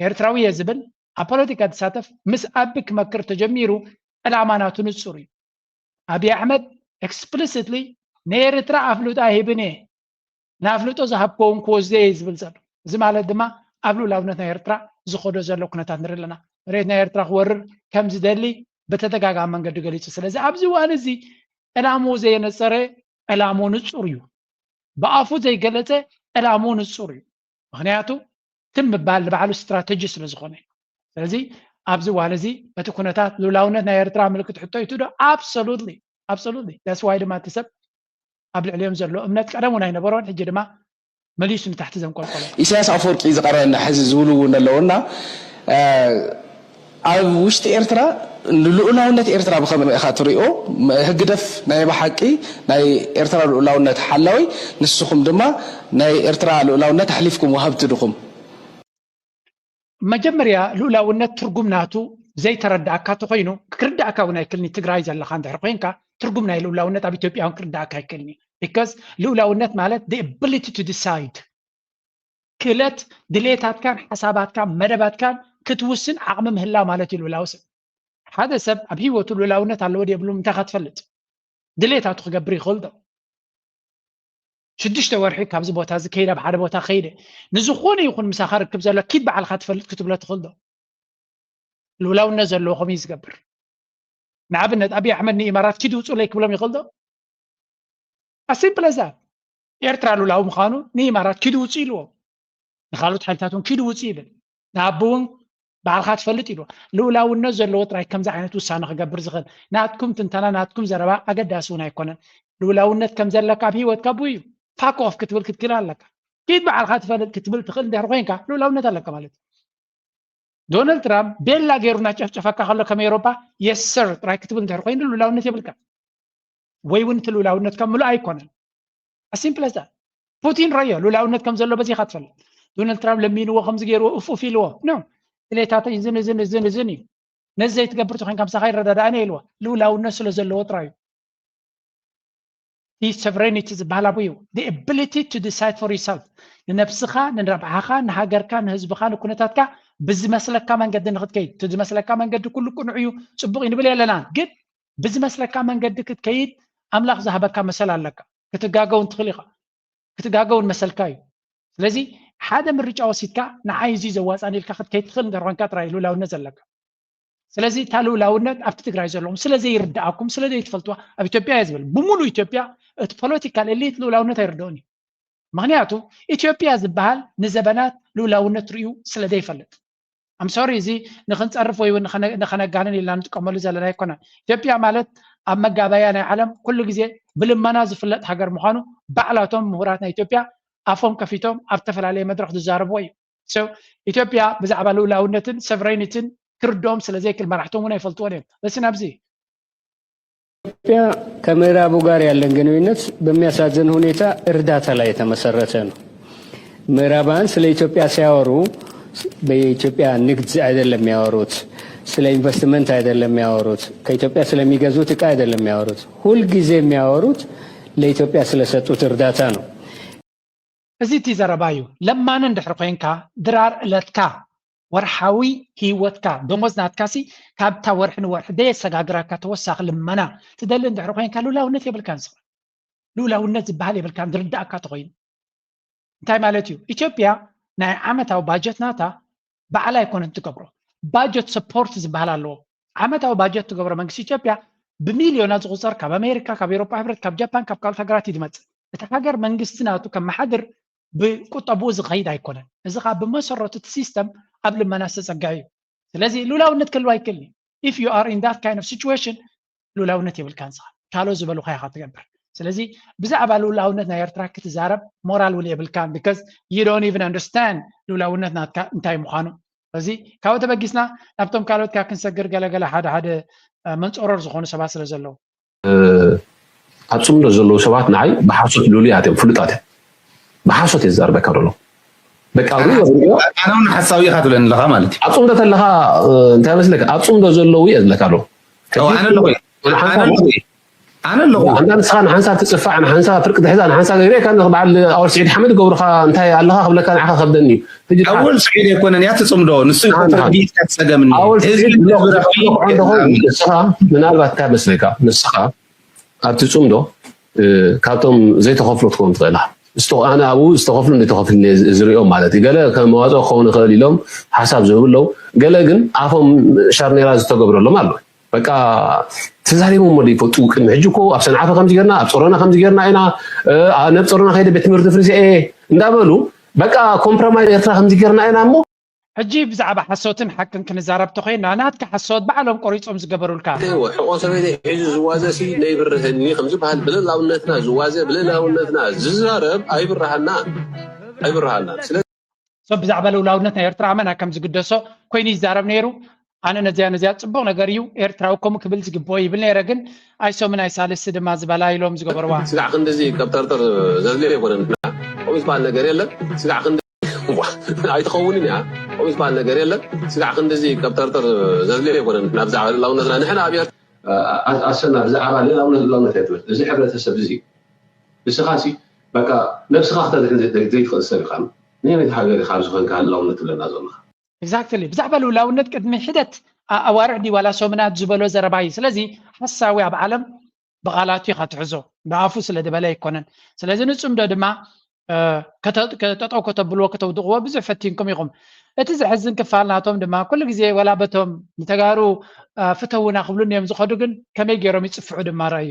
ኤርትራዊ እየ ዝብል ኣብ ፖለቲካ ዝሳተፍ ምስ ኣቢ ክመክር ተጀሚሩ ዕላማ ናቱ ንፁር እዩ። ኣብይ ኣሕመድ explicitly ንኤርትራ ኣፍልጦ ኣይህብን እየ ንኣፍልጦ ዝሃብኮ እውን ክወስዶ እየ ዝብል ዘሎ። እዚ ማለት ድማ ኣብ ልኡላውነት ናይ ኤርትራ ዝኸዶ ዘሎ ኩነታት ንርኢ ኣለና። መሬት ናይ ኤርትራ ክወርር ከም ዝደሊ ብተደጋጋሚ መንገዲ ገሊፁ። ስለዚ ኣብዚ እዋን እዚ ዕላምኡ ዘየነፀረ ዕላምኡ ንፁር እዩ። ብኣፉ ዘይገለፀ ዕላምኡ ንፁር እዩ። ምክንያቱ ትም ምባል ንባዕሉ ስትራተጂ ስለ ዝኾነ። ስለዚ ኣብዚ እዋን እዚ በቲ ኩነታት ልኡላውነት ናይ ኤርትራ ምልክት ሕቶ እዩ ዶ? Absolutely, absolutely. That's why ድማ እቲ ሰብ ኣብ ልዕሊኦም ዘሎ እምነት ቀደም እውን ኣይነበሮን፣ ሕጂ ድማ መሊሱ ንታሕቲ ዘንቆልቆሎ። ኢሳያስ ኣፈወርቂ ዝቐረበና ሕዚ ዝብሉ እውን ኣለውና ኣብ ውሽጢ ኤርትራ ንልኡላውነት ኤርትራ ብኸመይ ኢኻ ትሪኦ? ህግደፍ ናይ ብሓቂ ናይ ኤርትራ ልኡላውነት ሓላዊ ንስኹም ድማ ናይ ኤርትራ ልኡላውነት ኣሕሊፍኩም ወሃብቲ ድኹም? መጀመርያ ልኡላውነት ትርጉም ናቱ ዘይተረዳእካ ተኮይኑ ክርዳእካ እውን ኣይክልኒ ትግራይ ዘለካ እንድሕር ኮይንካ ትርጉም ናይ ልኡላውነት ኣብ ኢትዮጵያ እውን ክርዳእካ ኣይክልኒ because ልኡላውነት ማለት the ability to decide ክእለት ድሌታትካን ሓሳባትካን መደባትካን ክትውስን ዓቕሚ ምህላው ማለት እዩ ልኡላዊ ሰብ። ሓደ ሰብ ኣብ ህይወቱ ልኡላውነት ኣለዎ ድየብሉ እንታይ ኢኻ ትፈልጥ? ድሌታቱ ክገብር ይኽእል ዶ? ሽዱሽተ ወርሒ ካብዚ ቦታ እዚ ከይደ ኣብ ሓደ ቦታ ከይደ ንዝኾነ ይኹን ምሳኻ ርክብ ዘሎ ኪድ ባዕልካ ትፈልጥ ክትብሎ ትኽእል ዶ? ልውላውነት ዘለዎ ከምኡ እዩ ዝገብር። ንኣብነት ኣብይ ኣሕመድ ንኢማራት ኪድ ውፁለይ ክብሎም ይኽእል ዶ? ኣሲምፕል ዛ ኤርትራ ልውላዊ ምዃኑ ንኢማራት ኪድ ውፁ ኢልዎ። ንካልኦት ሓይልታት እውን ኪድ ውፁ ይብል። ንኣቢ እውን ባዕልካ ትፈልጥ ኢልዎ። ልውላውነት ዘለዎ ጥራይ ከምዚ ዓይነት ውሳነ ክገብር ዝኽእል። ናትኩም ትንተና ናትኩም ዘረባ ኣገዳሲ እውን ኣይኮነን። ልውላውነት ከም ዘለካ ኣብ ህይወትካ ብኡ እዩ። ፋክ ኦፍ ክትብል ክትክእል ኣለካ። ኪድ ባዕልካ ትፈልጥ ክትብል ትኽእል እንድሕር ኮይንካ ልውላውነት ኣለካ ማለት እዩ። ዶናልድ ትራምፕ ቤላ ገይሩ እናጨፍጨፈካ ከሎ ከም ኤውሮጳ የስ ሰር ጥራይ ክትብል እንድሕር ኮይኑ ልውላውነት የብልካ ወይ እውን እቲ ልውላውነትካ ምሉእ ኣይኮነን። ኣሲምፕል ዛ ፑቲን ረዮ ልውላውነት ከም ዘሎ በዚኻ ትፈልጥ። ዶናልድ ትራምፕ ለሚንዎ ከምዚ ገይርዎ እፍ እፍ ኢልዎ ኖ ድሌታተይ እዝን እዝን እዝን እዝን እዩ። ነዚ ዘይትገብር ተኮይንካ ምሳኻ ይረዳዳእን እየ ኢልዎ። ልውላውነት ስለ ዘለዎ ጥራይ እዩ። እቲ ሶቨሬኒቲ ዝበሃል ኣብኡ እዩ። The ability to decide for yourself ንነብስኻ ንረብሓኻ ንሃገርካ ንህዝብኻ ንኩነታትካ ብዝመስለካ መንገዲ ንክትከይድ እቲ ዝመስለካ መንገዲ ኩሉ ቅኑዕ እዩ ጽቡቕ እዩ ንብል የለና ግን ብዝመስለካ መንገዲ ክትከይድ ኣምላኽ ዝሃበካ መሰል ኣለካ ክትጋገውን ትኽእል ኢኻ ክትጋገውን መሰልካ እዩ ስለዚ ሓደ ምርጫ ወሲድካ ንዓይ እዚ ዘዋፃን ኢልካ ክትከይድ ትኽእል እንተኮንካ ጥራይ ልውላውነት ዘለካ ስለዚ እታ ልውላውነት ኣብቲ ትግራይ ዘለኹም ስለ ዘይርድኣኩም ስለ ዘይትፈልጥዋ ኣብ ኢትዮጵያ እየ ዝብል ብምሉ ኢትዮጵያ እቲ ፖለቲካል ኤሊት ልውላውነት ኣይርድኦን እዩ ምክንያቱ ኢትዮጵያ ዝበሃል ንዘበናት ልውላውነት ርእዩ ስለ ዘይፈልጥ ኣም ሶሪ እዚ ንክንፀርፍ ወይ ንከነጋንን ኢልና ንጥቀመሉ ዘለና ኣይኮነን ኢትዮጵያ ማለት ኣብ መጋበያ ናይ ዓለም ኩሉ ግዜ ብልመና ዝፍለጥ ሃገር ምዃኑ ባዕላቶም ምሁራት ናይ ኢትዮጵያ ኣፎም ከፊቶም ኣብ ዝተፈላለየ መድረክ ዝዛረብዎ እዩ ኢትዮጵያ ብዛዕባ ልኡላውነትን ሰቨሬኒትን ክርድኦም ስለ ዘይክል መራሕቶም እውን ኣይፈልጥዎን እዮም በሲ ናብዚ ኢትዮጵያ ከምዕራቡ ጋር ያለን ግንኙነት በሚያሳዝን ሁኔታ እርዳታ ላይ የተመሰረተ ነው። ምዕራባውያን ስለ ኢትዮጵያ ሲያወሩ በኢትዮጵያ ንግድ አይደለም የሚያወሩት፣ ስለ ኢንቨስትመንት አይደለም የሚያወሩት፣ ከኢትዮጵያ ስለሚገዙት እቃ አይደለም የሚያወሩት። ሁልጊዜ የሚያወሩት ለኢትዮጵያ ስለሰጡት እርዳታ ነው። እዚ እቲ ዘረባ እዩ። ለማኒ እንድሕር ኮይንካ ድራር እለትካ ወርሓዊ ህይወትካ ደሞዝ ናትካሲ ካብታ ወርሒ ንወርሒ ደየሰጋግራካ ተወሳኺ ልመና ትደሊ እንድሕር ኮይንካ ልኡላውነት የብልካን ንስኻ። ልኡላውነት ዝበሃል የብልካን ዝርዳእካ ተኾይኑ። እንታይ ማለት እዩ? ኢትዮጵያ ናይ ዓመታዊ ባጀት ናታ ባዕላ ኣይኮነን ትገብሮ። ባጀት ሰፖርት ዝበሃል ኣለዎ። ዓመታዊ ባጀት ትገብሮ መንግስቲ ኢትዮጵያ ብሚልዮናት ዝቑፀር ካብ ኣሜሪካ፣ ካብ ኤሮፓ ሕብረት፣ ካብ ጃፓን፣ ካብ ካልኦት ሃገራት እዩ ዝመፅእ። እቲ ሃገር መንግስቲ ናቱ ከመሓድር ብቁጠብኡ ዝኸይድ ኣይኮነን። እዚ ከዓ ብመሰረቱ እቲ ሲስተም ኣብ ልመና ዝተፀግዐ እዩ። ስለዚ ልኡላውነት ክህልው ኣይክእልን እዩ። If you are in that kind of situation ልኡላውነት የብልካ ንስኻ ካልኦት ዝበሉኻ ኢኻ ትገብር። ስለዚ ብዛዕባ ልኡላውነት ናይ ኤርትራ ክትዛረብ ሞራል እውን የብልካን because you don't even understand ልኡላውነት ናትካ እንታይ ምዃኑ። ስለዚ ካብኡ ተበጊስና ናብቶም ካልኦት ካብ ክንሰግር ገለገለ ሓደ ሓደ መንፀሮር ዝኾኑ ሰባት ስለ ዘለዉ ኣብ ፅምዶ ዘለዉ ሰባት ንዓይ ብሓሶት ልሉያት እዮም ፍሉጣት እዮም ብሓሶት እየ ዝዛርበካ ዘሎ በቃ ኣነ እውን ሓሳዊ ኢኻ ትብለኒ ኣለኻ ማለት እዩ ኣብ ፅምዶ ተለኻ እንታይ መስለካ ኣብ ፅምዶ ዘለዉ እየ ዝብለካ ኣለኹ ኣነ ኣለኹ ኣነ ኣለኹ ኣነ ኣለኹ ኣንዳ ንስኻ ንሓንሳብ ትፅፋዕ ንሓንሳብ ፍርቂ ትሕዛ ንሓንሳብ ዘይረካ በዓል ኣወል ስዒድ ሓመድ ገብሩኻ እንታይ ኣለኻ ክብለካ ንዓኻ ከብደኒ እዩ ሕጂ ኣወል ስዒድ ኣይኮነን እያ ትፅምዶ ንሱ ተረዲእካ ትፀገምኒ ኣወል ስዒድ ብሎ ክዘክሮ ክኾን ደኾን ንስኻ ምናልባት እንታይ መስለካ ንስኻ ኣብቲ ፅምዶ ካብቶም ዘይተኸፍሎ ትኸውን ትኽእል ኣነ ኣብኡ ዝተኸፍሉ ዘይተኸፍሉ ዝሪኦም ማለት እዩ ገለ ከም መዋፅኦ ክኸውን ይኽእል ኢሎም ሓሳብ ዝህቡ ኣለዉ ገለ ግን ኣፎም ሻርኔራ ዝተገብረሎም ኣሎ በቃ ተዛሪቦም ወደ ይፈልጡ ቅድሚ ሕጂ እኮ ኣብ ሰንዓፈ ከምዚ ጌርና ኣብ ጾሮና ከምዚ ጌርና ኢና ናብ ጾሮና ከይደ ቤት ትምህርቲ ፍርሲ እየ እንዳበሉ በቃ ኮምፕሮማይዝ ኤርትራ ከምዚ ጌርና ኢና እሞ ሕጂ ብዛዕባ ሓሶትን ሓቅን ክንዛረብ ተኾይና ናትካ ሓሶት ባዕሎም ቆሪጾም ዝገበሩልካ ሕቆ ሰበይተይ ሒዙ ዝዋዘ ሲ ነይብርህኒ ከምዝበሃል ብልእላውነትና ዝዋዘ ብልእላውነትና ዝዛረብ ኣይብርሃና ኣይብርሃና ሰብ ብዛዕባ ልኡላውነት ናይ ኤርትራ ኣመና ከም ዝግደሶ ኮይኑ ይዛረብ ነይሩ ኣነ ነዚያ ነዚያ ጽቡቕ ነገር እዩ ኤርትራዊ ከምኡ ክብል ዝግብኦ ይብል ነይረ ግን ኣይሶምን ኣይሳልስቲ ድማ ዝበላ ኢሎም ዝገበርዋ ስጋዕ ክንድዚ ከብተርተር ዘድልዮ ኣይኮነን ከምኡ ዝበሃል ነገር የለን ስጋዕ ክንዲ ኣይትኸውንን እያ ከምኡ ዝበሃል ነገር የለን ስጋዕ ክንድዚ ከብተርተር ዘድልዮ ኣይኮነን ናብዛ ልእላውነትና ንሕና ኣብ ኣሰና ብዛዕባ ልእላውነት ልእላውነት ኣይትበል እዚ ሕብረተሰብ እዚ ንስኻ ሲ በቃ ነብስኻ ክተድሕን ዘይትኽእል ሰብ ኢኻ ንመን ሃገር ኢኻ ኣብዚ ኮንካ ልእላውነት ትብለና ዘለኻ Exactly ብዛዕባ ልውላውነት ቅድሚ ሒደት ኣዋርሕ ድዩ ዋላ ሰሙናት ዝበሎ ዘረባ እዩ ስለዚ ሓሳዊ ኣብ ዓለም ብቓላቱ ኢኻ ትሕዞ፣ ብኣፉ ስለ ዝበለ ኣይኮነን። ስለዚ ንጽምዶ ድማ ጠጠው ከተብልዎ ከተውድቕዎ ብዙሕ ፈቲንኩም ኢኹም። እቲ ዘሕዝን ክፋል ናቶም ድማ ኩሉ ግዜ ወላ በቶም ንተጋሩ ፍተውና ክብሉን እዮም ዝኸዱ፣ ግን ከመይ ገይሮም ይጽፍዑ ድማ ረኣዩ።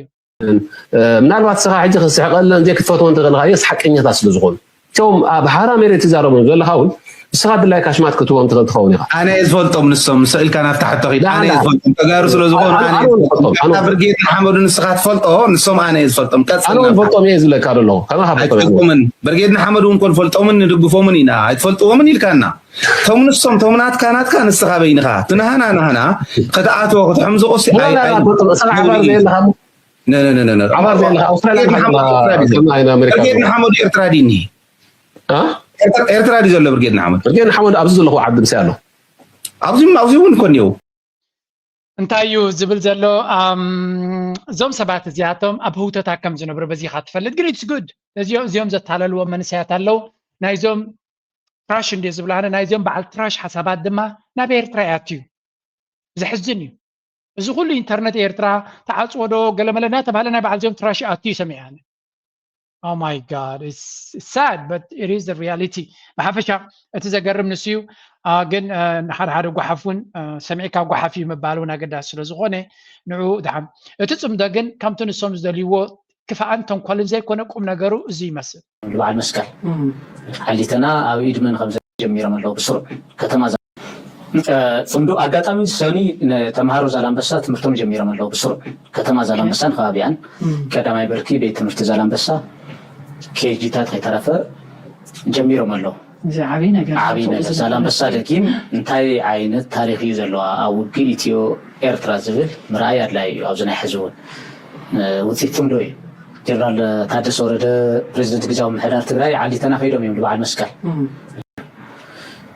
ምናልባት ስኻ ሕጂ ክስሕቀለን ዘይክፈትዎ እንተለካ የስ ሓቀኛታት ስለ ዝኾኑ እቶም ኣብ ሓራ መሬት ትዛረቦም ዘለካ እውን ንስኻ ድላይካ ሽማት ክትዎም ትኽእል ትኸውን ኢኻ። ኣነ እየ ዝፈልጦም ንሶም ስእልካ ናብታ ሕቶ ኺድ ኣነ እየ ዝፈልጦም ተጋሩ ስለ ዝኾኑ ኣነ እየ ዝፈልጦም። ኣታ ብርጌድ ንሓመዱ ንስኻ ትፈልጦ ንሶም ኣነ እየ ዝፈልጦም። ቀጽል ኣነ እውን ናብታ ፈልጦም እየ ዝብለካ ዘለኹ። ከማኻ ፈልጦም እየ ዝብለካ። ኣይትፈልጦምን። ብርጌድ ንሓመዱ እውን ኮን ፈልጦምን ንድግፎምን ኢና ኣይትፈልጥዎምን ኢልካና። ቶም ንሶም ቶም ናትካ ናትካ ንስኻ በይንኻ ትናሃና ናህና ክትኣትዎ ክትሕምዝቑሲ ኣይ ኣይ ንስኻ ዓባር ዘየለኻ ዓባር ዘየለኻ ኣውስትራልያ ብርጌድ ንሓመዱ ኤርትራ ድኒ ኤርትራ ድዩ ዘሎ ብርጌድ ንሓመዱ? ብርጌድ ንሓመዱ ኣብዚ ዘለኹ ዓዲ ምሳይ ኣሎ። ኣብዚ ኣብዚ እውን እኮ እኒው። እንታይ እዩ ዝብል ዘሎ? እዞም ሰባት እዚኣቶም ኣብ ህውተታ ከም ዝነብሩ በዚኻ ትፈልጥ፣ ግን it's good። እዚኦም እዚኦም ዘታለልዎም መንእሰያት ኣለዉ። ናይዞም ትራሽ እንድዮ ዝብሉ፣ ኣነ ናይዞም በዓል ትራሽ ሓሳባት ድማ ናብ ኤርትራ ይኣትዩ። ዘሕዝን እዩ። እዚ ኩሉ ኢንተርነት ኤርትራ ተዓጽዎ ዶ ገለመለ እናተባህለ ናይ በዓል እዚኦም ትራሽ ይኣቱ እዩ ሰሚዐ ኣነ። Oh my God, it's sad but it is the reality። ብሓፈሻ እቲ ዘገርም ንሱ እዩ። ግን ሓደ ሓደ ጓሓፍ እውን ሰሚዕካ ጓሓፍ እዩ ምባል እውን ኣገዳሲ ስለ ዝኾነ ንዑ ድሓን እቲ ፅምዶ ግን ከምቲ ንሶም ዝደልይዎ ክፍኣን ተንኮልን ዘይኮነ ቁም ነገሩ እዚ ይመስል። በዓል መስቀል ሓሊተና ኣብ ኢድመን ከም ጀሚሮም ኣለዉ ብስሩዕ ከተማ ፅምዶ ኣጋጣሚ ሰኒ ተምሃሮ ዛላንበሳ ትምህርቶም ጀሚሮም ኣለዉ ብስሩዕ ከተማ ዛላንበሳን ከባቢኣን ቀዳማይ ብርኪ ቤት ትምህርቲ ዛላንበሳ ኬጂታት ከይተረፈ ጀሚሮም ኣለዉ። ዓብይ ነገር ዛላንበሳ ደጊም እንታይ ዓይነት ታሪክ እዩ ዘለዋ ኣብ ውግእ ኢትዮ ኤርትራ ዝብል ምርኣይ ኣድላይ እዩ። ኣብዚ ናይ ሕዚ እውን ውፅኢት ፅምዶ እዩ። ጀነራል ታደሰ ወረደ ፕሬዚደንት ግዝያዊ ምምሕዳር ትግራይ ዓሊተና ከይዶም እዮም ንበዓል መስቀል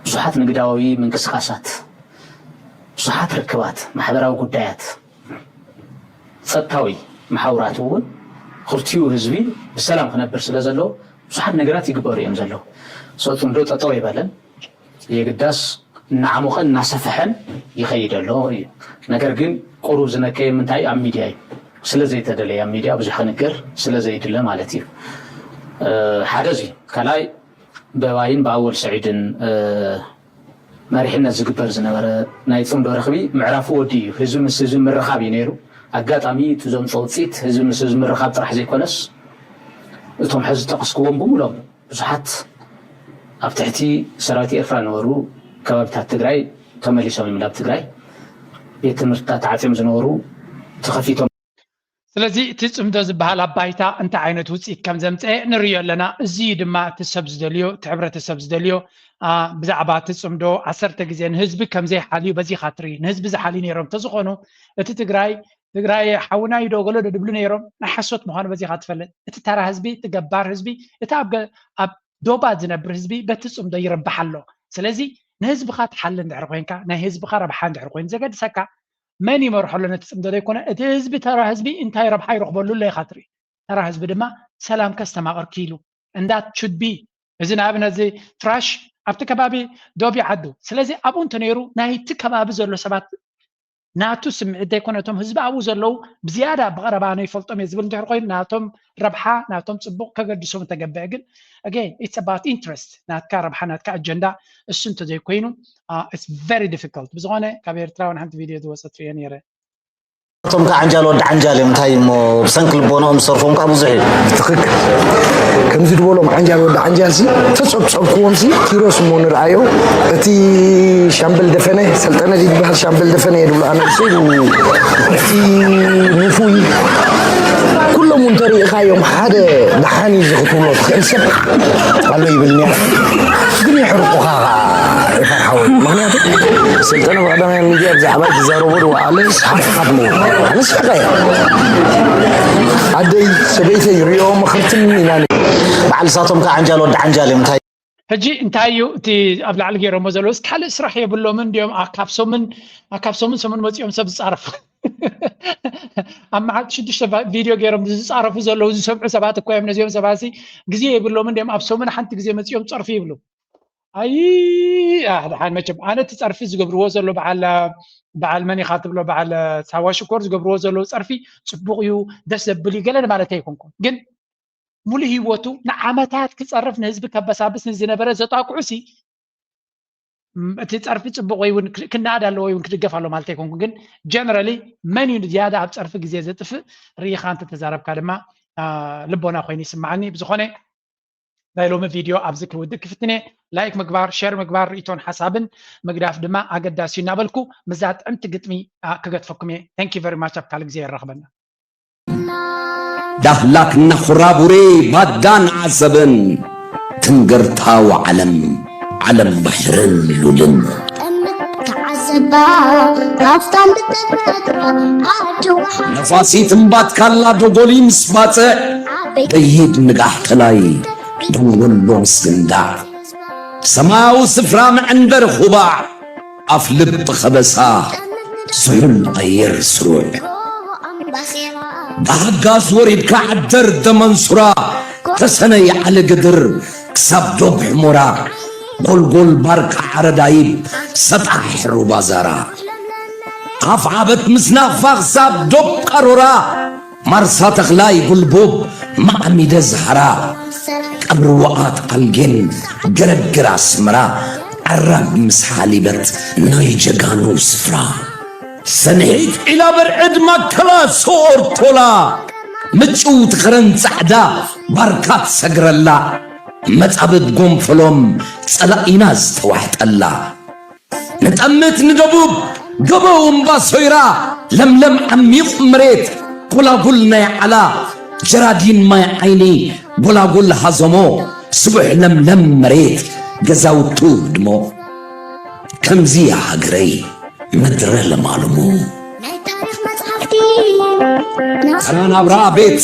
ብዙሓት ንግዳዊ ምንቅስቃሳት፣ ብዙሓት ርክባት፣ ማሕበራዊ ጉዳያት፣ ፀጥታዊ መሓውራት እውን ክልቲኡ ህዝቢ ብሰላም ክነብር ስለ ዘለዎ ብዙሓት ነገራት ይግበሩ እዮም ዘለዉ። ሰው ፅምዶ ጠጠው ኣይበለን፣ የግዳስ እናዓሞቐን እናሰፈሐን ይኸይድ ኣሎ እዩ። ነገር ግን ቁሩብ ዝነከየ ምንታይ ኣብ ሚድያ እዩ። ስለ ዘይተደለየ ኣብ ሚድያ ብዙሕ ክንገር ስለ ዘይድለ ማለት እዩ። ሓደ እዚ ካልኣይ ብኣባይን ብኣወል ሰዒድን መሪሕነት ዝግበር ዝነበረ ናይ ፅምዶ ረኽቢ ምዕራፉ ወዲ እዩ። ህዝቢ ምስ ህዝቢ ምርኻብ እዩ ነይሩ። ኣጋጣሚ እቲ ዘምፅኦ ውፅኢት ህዝቢ ምስ ህዝቢ ምርኻብ ጥራሕ ዘይኮነስ እቶም ሕዚ ዝጠቐስክዎም ብምሎም ብዙሓት ኣብ ትሕቲ ሰራዊት ኤርትራ ዝነበሩ ከባቢታት ትግራይ ተመሊሶም እዮም ናብ ትግራይ። ቤት ትምህርትታት ተዓፅዮም ዝነበሩ ተኸፊቶም። ስለዚ እቲ ፅምዶ ዝበሃል ኣብ ባይታ እንታይ ዓይነት ውፅኢት ከም ዘምፀአ ንርእዮ ኣለና። እዚ እዩ ድማ እቲ ሰብ ዝደልዮ፣ እቲ ሕብረተሰብ ዝደልዮ። ብዛዕባ እቲ ፅምዶ ዓሰርተ ግዜ ንህዝቢ ከም ዘይሓልዩ በዚኻ ትርኢ። ንህዝቢ ዝሓልዩ ነይሮም እንተዝኾኑ እቲ ትግራይ ትግራይ ሓውና እዩ ዶ ገለ ዶ ድብሉ ነይሮም። ናይ ሓሶት ምዃኑ በዚኻ ትፈልጥ። እቲ ተራ ህዝቢ፣ እቲ ገባር ህዝቢ፣ እቲ ኣብ ዶባት ዝነብር ህዝቢ በቲ ፅምዶ ይርባሕ ኣሎ። ስለዚ ንህዝብኻ ትሓሊ እንድሕር ኮይንካ፣ ናይ ህዝብኻ ረብሓ እንድሕር ኮይኑ ዘገድሰካ፣ መን ይመርሖ ኣሎ ነቲ ፅምዶ ዘይኮነ እቲ ህዝቢ፣ ተራ ህዝቢ እንታይ ረብሓ ይረኽበሉ ኣሎ ኢኻ ትርኢ። ተራ ህዝቢ ድማ ሰላም ከስተማቕር ክኢሉ። And that should be። እዚ ንኣብነት እዚ ትራሽ ኣብቲ ከባቢ ዶብ ይዓዱ። ስለዚ ኣብኡ እንተነይሩ ናይቲ ከባቢ ዘሎ ሰባት ናቱ ስምዒት ዘይኮነ እቶም ህዝቢ ኣብኡ ዘለዉ ብዝያዳ ብቐረባ ኣነ ይፈልጦም እየ ዝብል እንድሕር ኮይኑ ናቶም ረብሓ ናቶም ፅቡቕ ከገድሶም እንተገብዐ ግን again it's about interest ናትካ ረብሓ ናትካ ኣጀንዳ እሱ እንተዘይኮይኑ it's very difficult። ብዝኾነ ካብ ኤርትራ እውን ሓንቲ ቪድዮ ዝወፀት ርእየ ነይረ። እቶም ከዓ ዓንጃል ወዲ ዓንጃል እዮም እንታይ እሞ ብሰንኪ ልቦንኦም ዝሰርፎም ከዓ ብዙሕ እዩ። ትኽክል ከምዚ ዝበሎም ዓንጃል ወዲ ዓንጃል ሲ ተፀብፀብክዎም ሲ ኪሮስ እሞ ንርኣዮ እቲ ሻምበል ደፈነ ሰልጠነ ዝበሃል ሻምበል ደፈነ እየ ድብሎ ኣነ ሲ እቲ ንፉይ ኩሎም እውን ተሪእኻዮም ሓደ ደሓን እዩ ዝኽትብሎ ትኽእል ሰብ ኣሎ ይብል እኒኣ ግን የሕርቁኻ ከዓ ይፈርሓወ ምክንያቱ ስልጠነ ብቀዳማይ ሚድያ ብዛዕባ ዝዛረቦ ዝወዓለ ሰሓፍካ ትመውት ኣነስ ሕቀ ኣደይ ሰበይተይ ሪኦ ምኽርትን ኢና በዓል ሳቶም ከዓ ዓንጃል ወዲ ዓንጃል እዮም እንታይ ሕጂ እንታይ እዩ እቲ ኣብ ላዕሊ ገይሮሞ ዘለዉ ካልእ ስራሕ የብሎምን እንዲኦም ካብ ሰሙን ካብ ሰሙን ሰሙን መፂኦም ሰብ ዝፃረፉ ኣብ መዓልቲ ሽዱሽተ ቪድዮ ገይሮም ዝፃረፉ ዘለዉ ዝሰምዑ ሰባት እኮ እዮም ነዚኦም ሰባት ግዜ የብሎምን እንዲኦም ኣብ ሰሙን ሓንቲ ግዜ መፂኦም ፀርፉ ይብሉ ኣይ ኣሕ- ደሓን መቸም ኣነ እቲ ፀርፊ ዝገብርዎ ዘሎ በዓል በዓል መን ኢኻ ትብሎ በዓል ሳዋ ሽኮር ዝገብርዎ ዘለዉ ፀርፊ ፅቡቕ እዩ፣ ደስ ዘብል እዩ ገለ ማለት ኣይኮንኩም። ግን ሙሉ ህይወቱ ንዓመታት ክፀርፍ ንህዝቢ ከበሳብስ ንዝነበረ ዘጣቅዑ ሲ እቲ ፀርፊ ፅቡቕ ወይ እውን ክናኣድ ኣለዎ ወይ እውን ክድገፍ ኣሎ ማለት ኣይኮንኩ። ግን ጀነራሊ መን እዩ ዝያዳ ኣብ ፀርፊ ግዜ ዘጥፍእ ርኢኻ እንተተዛረብካ ድማ ልቦና ኮይኑ ይስማዓኒ። ብዝኾነ ናይ ሎሚ ቪድዮ ኣብዚ ክውድእ ክፍትነ። ላይክ ምግባር፣ ሸር ምግባር፣ ርእቶን ሓሳብን ምግዳፍ ድማ ኣገዳሲ እዩ እናበልኩ ምስዛ ጥዕምቲ ግጥሚ ክገድፈኩም እየ። Thank you very much። ኣብ ካልእ ግዜ የራኽበና። ዳህላክ ናኹራቡሬ ባዳን ዓሰብን ትንግርታዊ ዓለም ዓለም ባሕርን ሉልን ጠምት ተዓዘባ ካብታ ምትነግሮ ዓዲ ውሓ ነፋሲት እምባትካላ ዶጎሊ ምስ ባጽዕ ዓበይቲ በይድ ንጋሕ ከላይ ደንጎሎ ምስ ግንዳዕ ሰማያዊ ስፍራ መዐንደር ኹባዕ ኣፍ ልቢ ኸበሳ ስሑል ኣየር ስሩዕ ኣምባሴራ ብሓጋስ ወሪድካ ዓደር ደመንሱራ ተሰነይ ዓሊ ግድር ክሳብ ዶብ ሕሞራ ጎልጎል ባርካ ዓረዳይብ ሰጣሕ ሩባ ዛራ ኣፍ ዓበት ምስ ናፋ ክሳብ ዶብ ቀሮራ ማርሳ ተኽላይ ጉልቡብ ማዕሚደ ዝሃራ ቀብሪ ወቓት ኣልጌን ገረግር ኣስመራ ዓራብ ምስ ሓሊበት ናይ ጀጋኑ ስፍራ ሰንሒት ዒላ በርዕድ ማከላ ሶኦር ቶላ ምጭውቲ ኸረን ጻዕዳ ባርካት ሰግረላ መጻብብ ጎንፈሎም ጸላኢና ዝተዋሕጠላ ንጠምት ንደቡብ ገበው እምባ ሶይራ ለምለም ዓሚቕ መሬት ጎላጉል ናይ ዓላ ጀራዲን ማይ ዓይኒ ጎላጉል ሃዞሞ ስቡሕ ለምለም መሬት ገዛውቱ ህድሞ ከምዚ እያ ሃገረይ ምድረ ለማልሙ ናይ ታሪኽ መጽሓፍቲ ተራ ናብራ ቤት